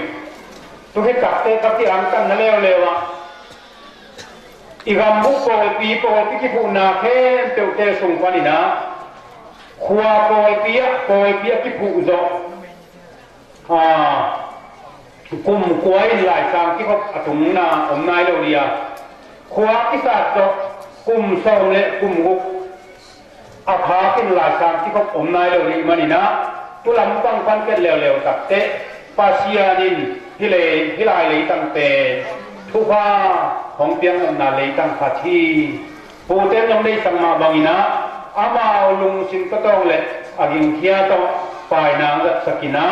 Tu khit takteh ka kiangtanna leuleu ah, i gambuk pawlpi, pawlpi kiphuhna khempeuhte sung panin ah, khua pawlpi ah, pawlpi a kiphuh zawh, a, kum kua in laisang kikhop a tungna om nai lo ding a, khua kisat zawh kum sawm le kum guk a phakin laisang kikhop om nai lo ding ahih manin ah, tu lampang pan ket leuleu takteh Pasian in hih lei, hih lai leitang pen thupha hong piaknopna leitang khat hi. Pute in hong deihsak mah bangin ah, amau lungsim tawtawng le a gingkhia tawh paina hong zatsak in ah,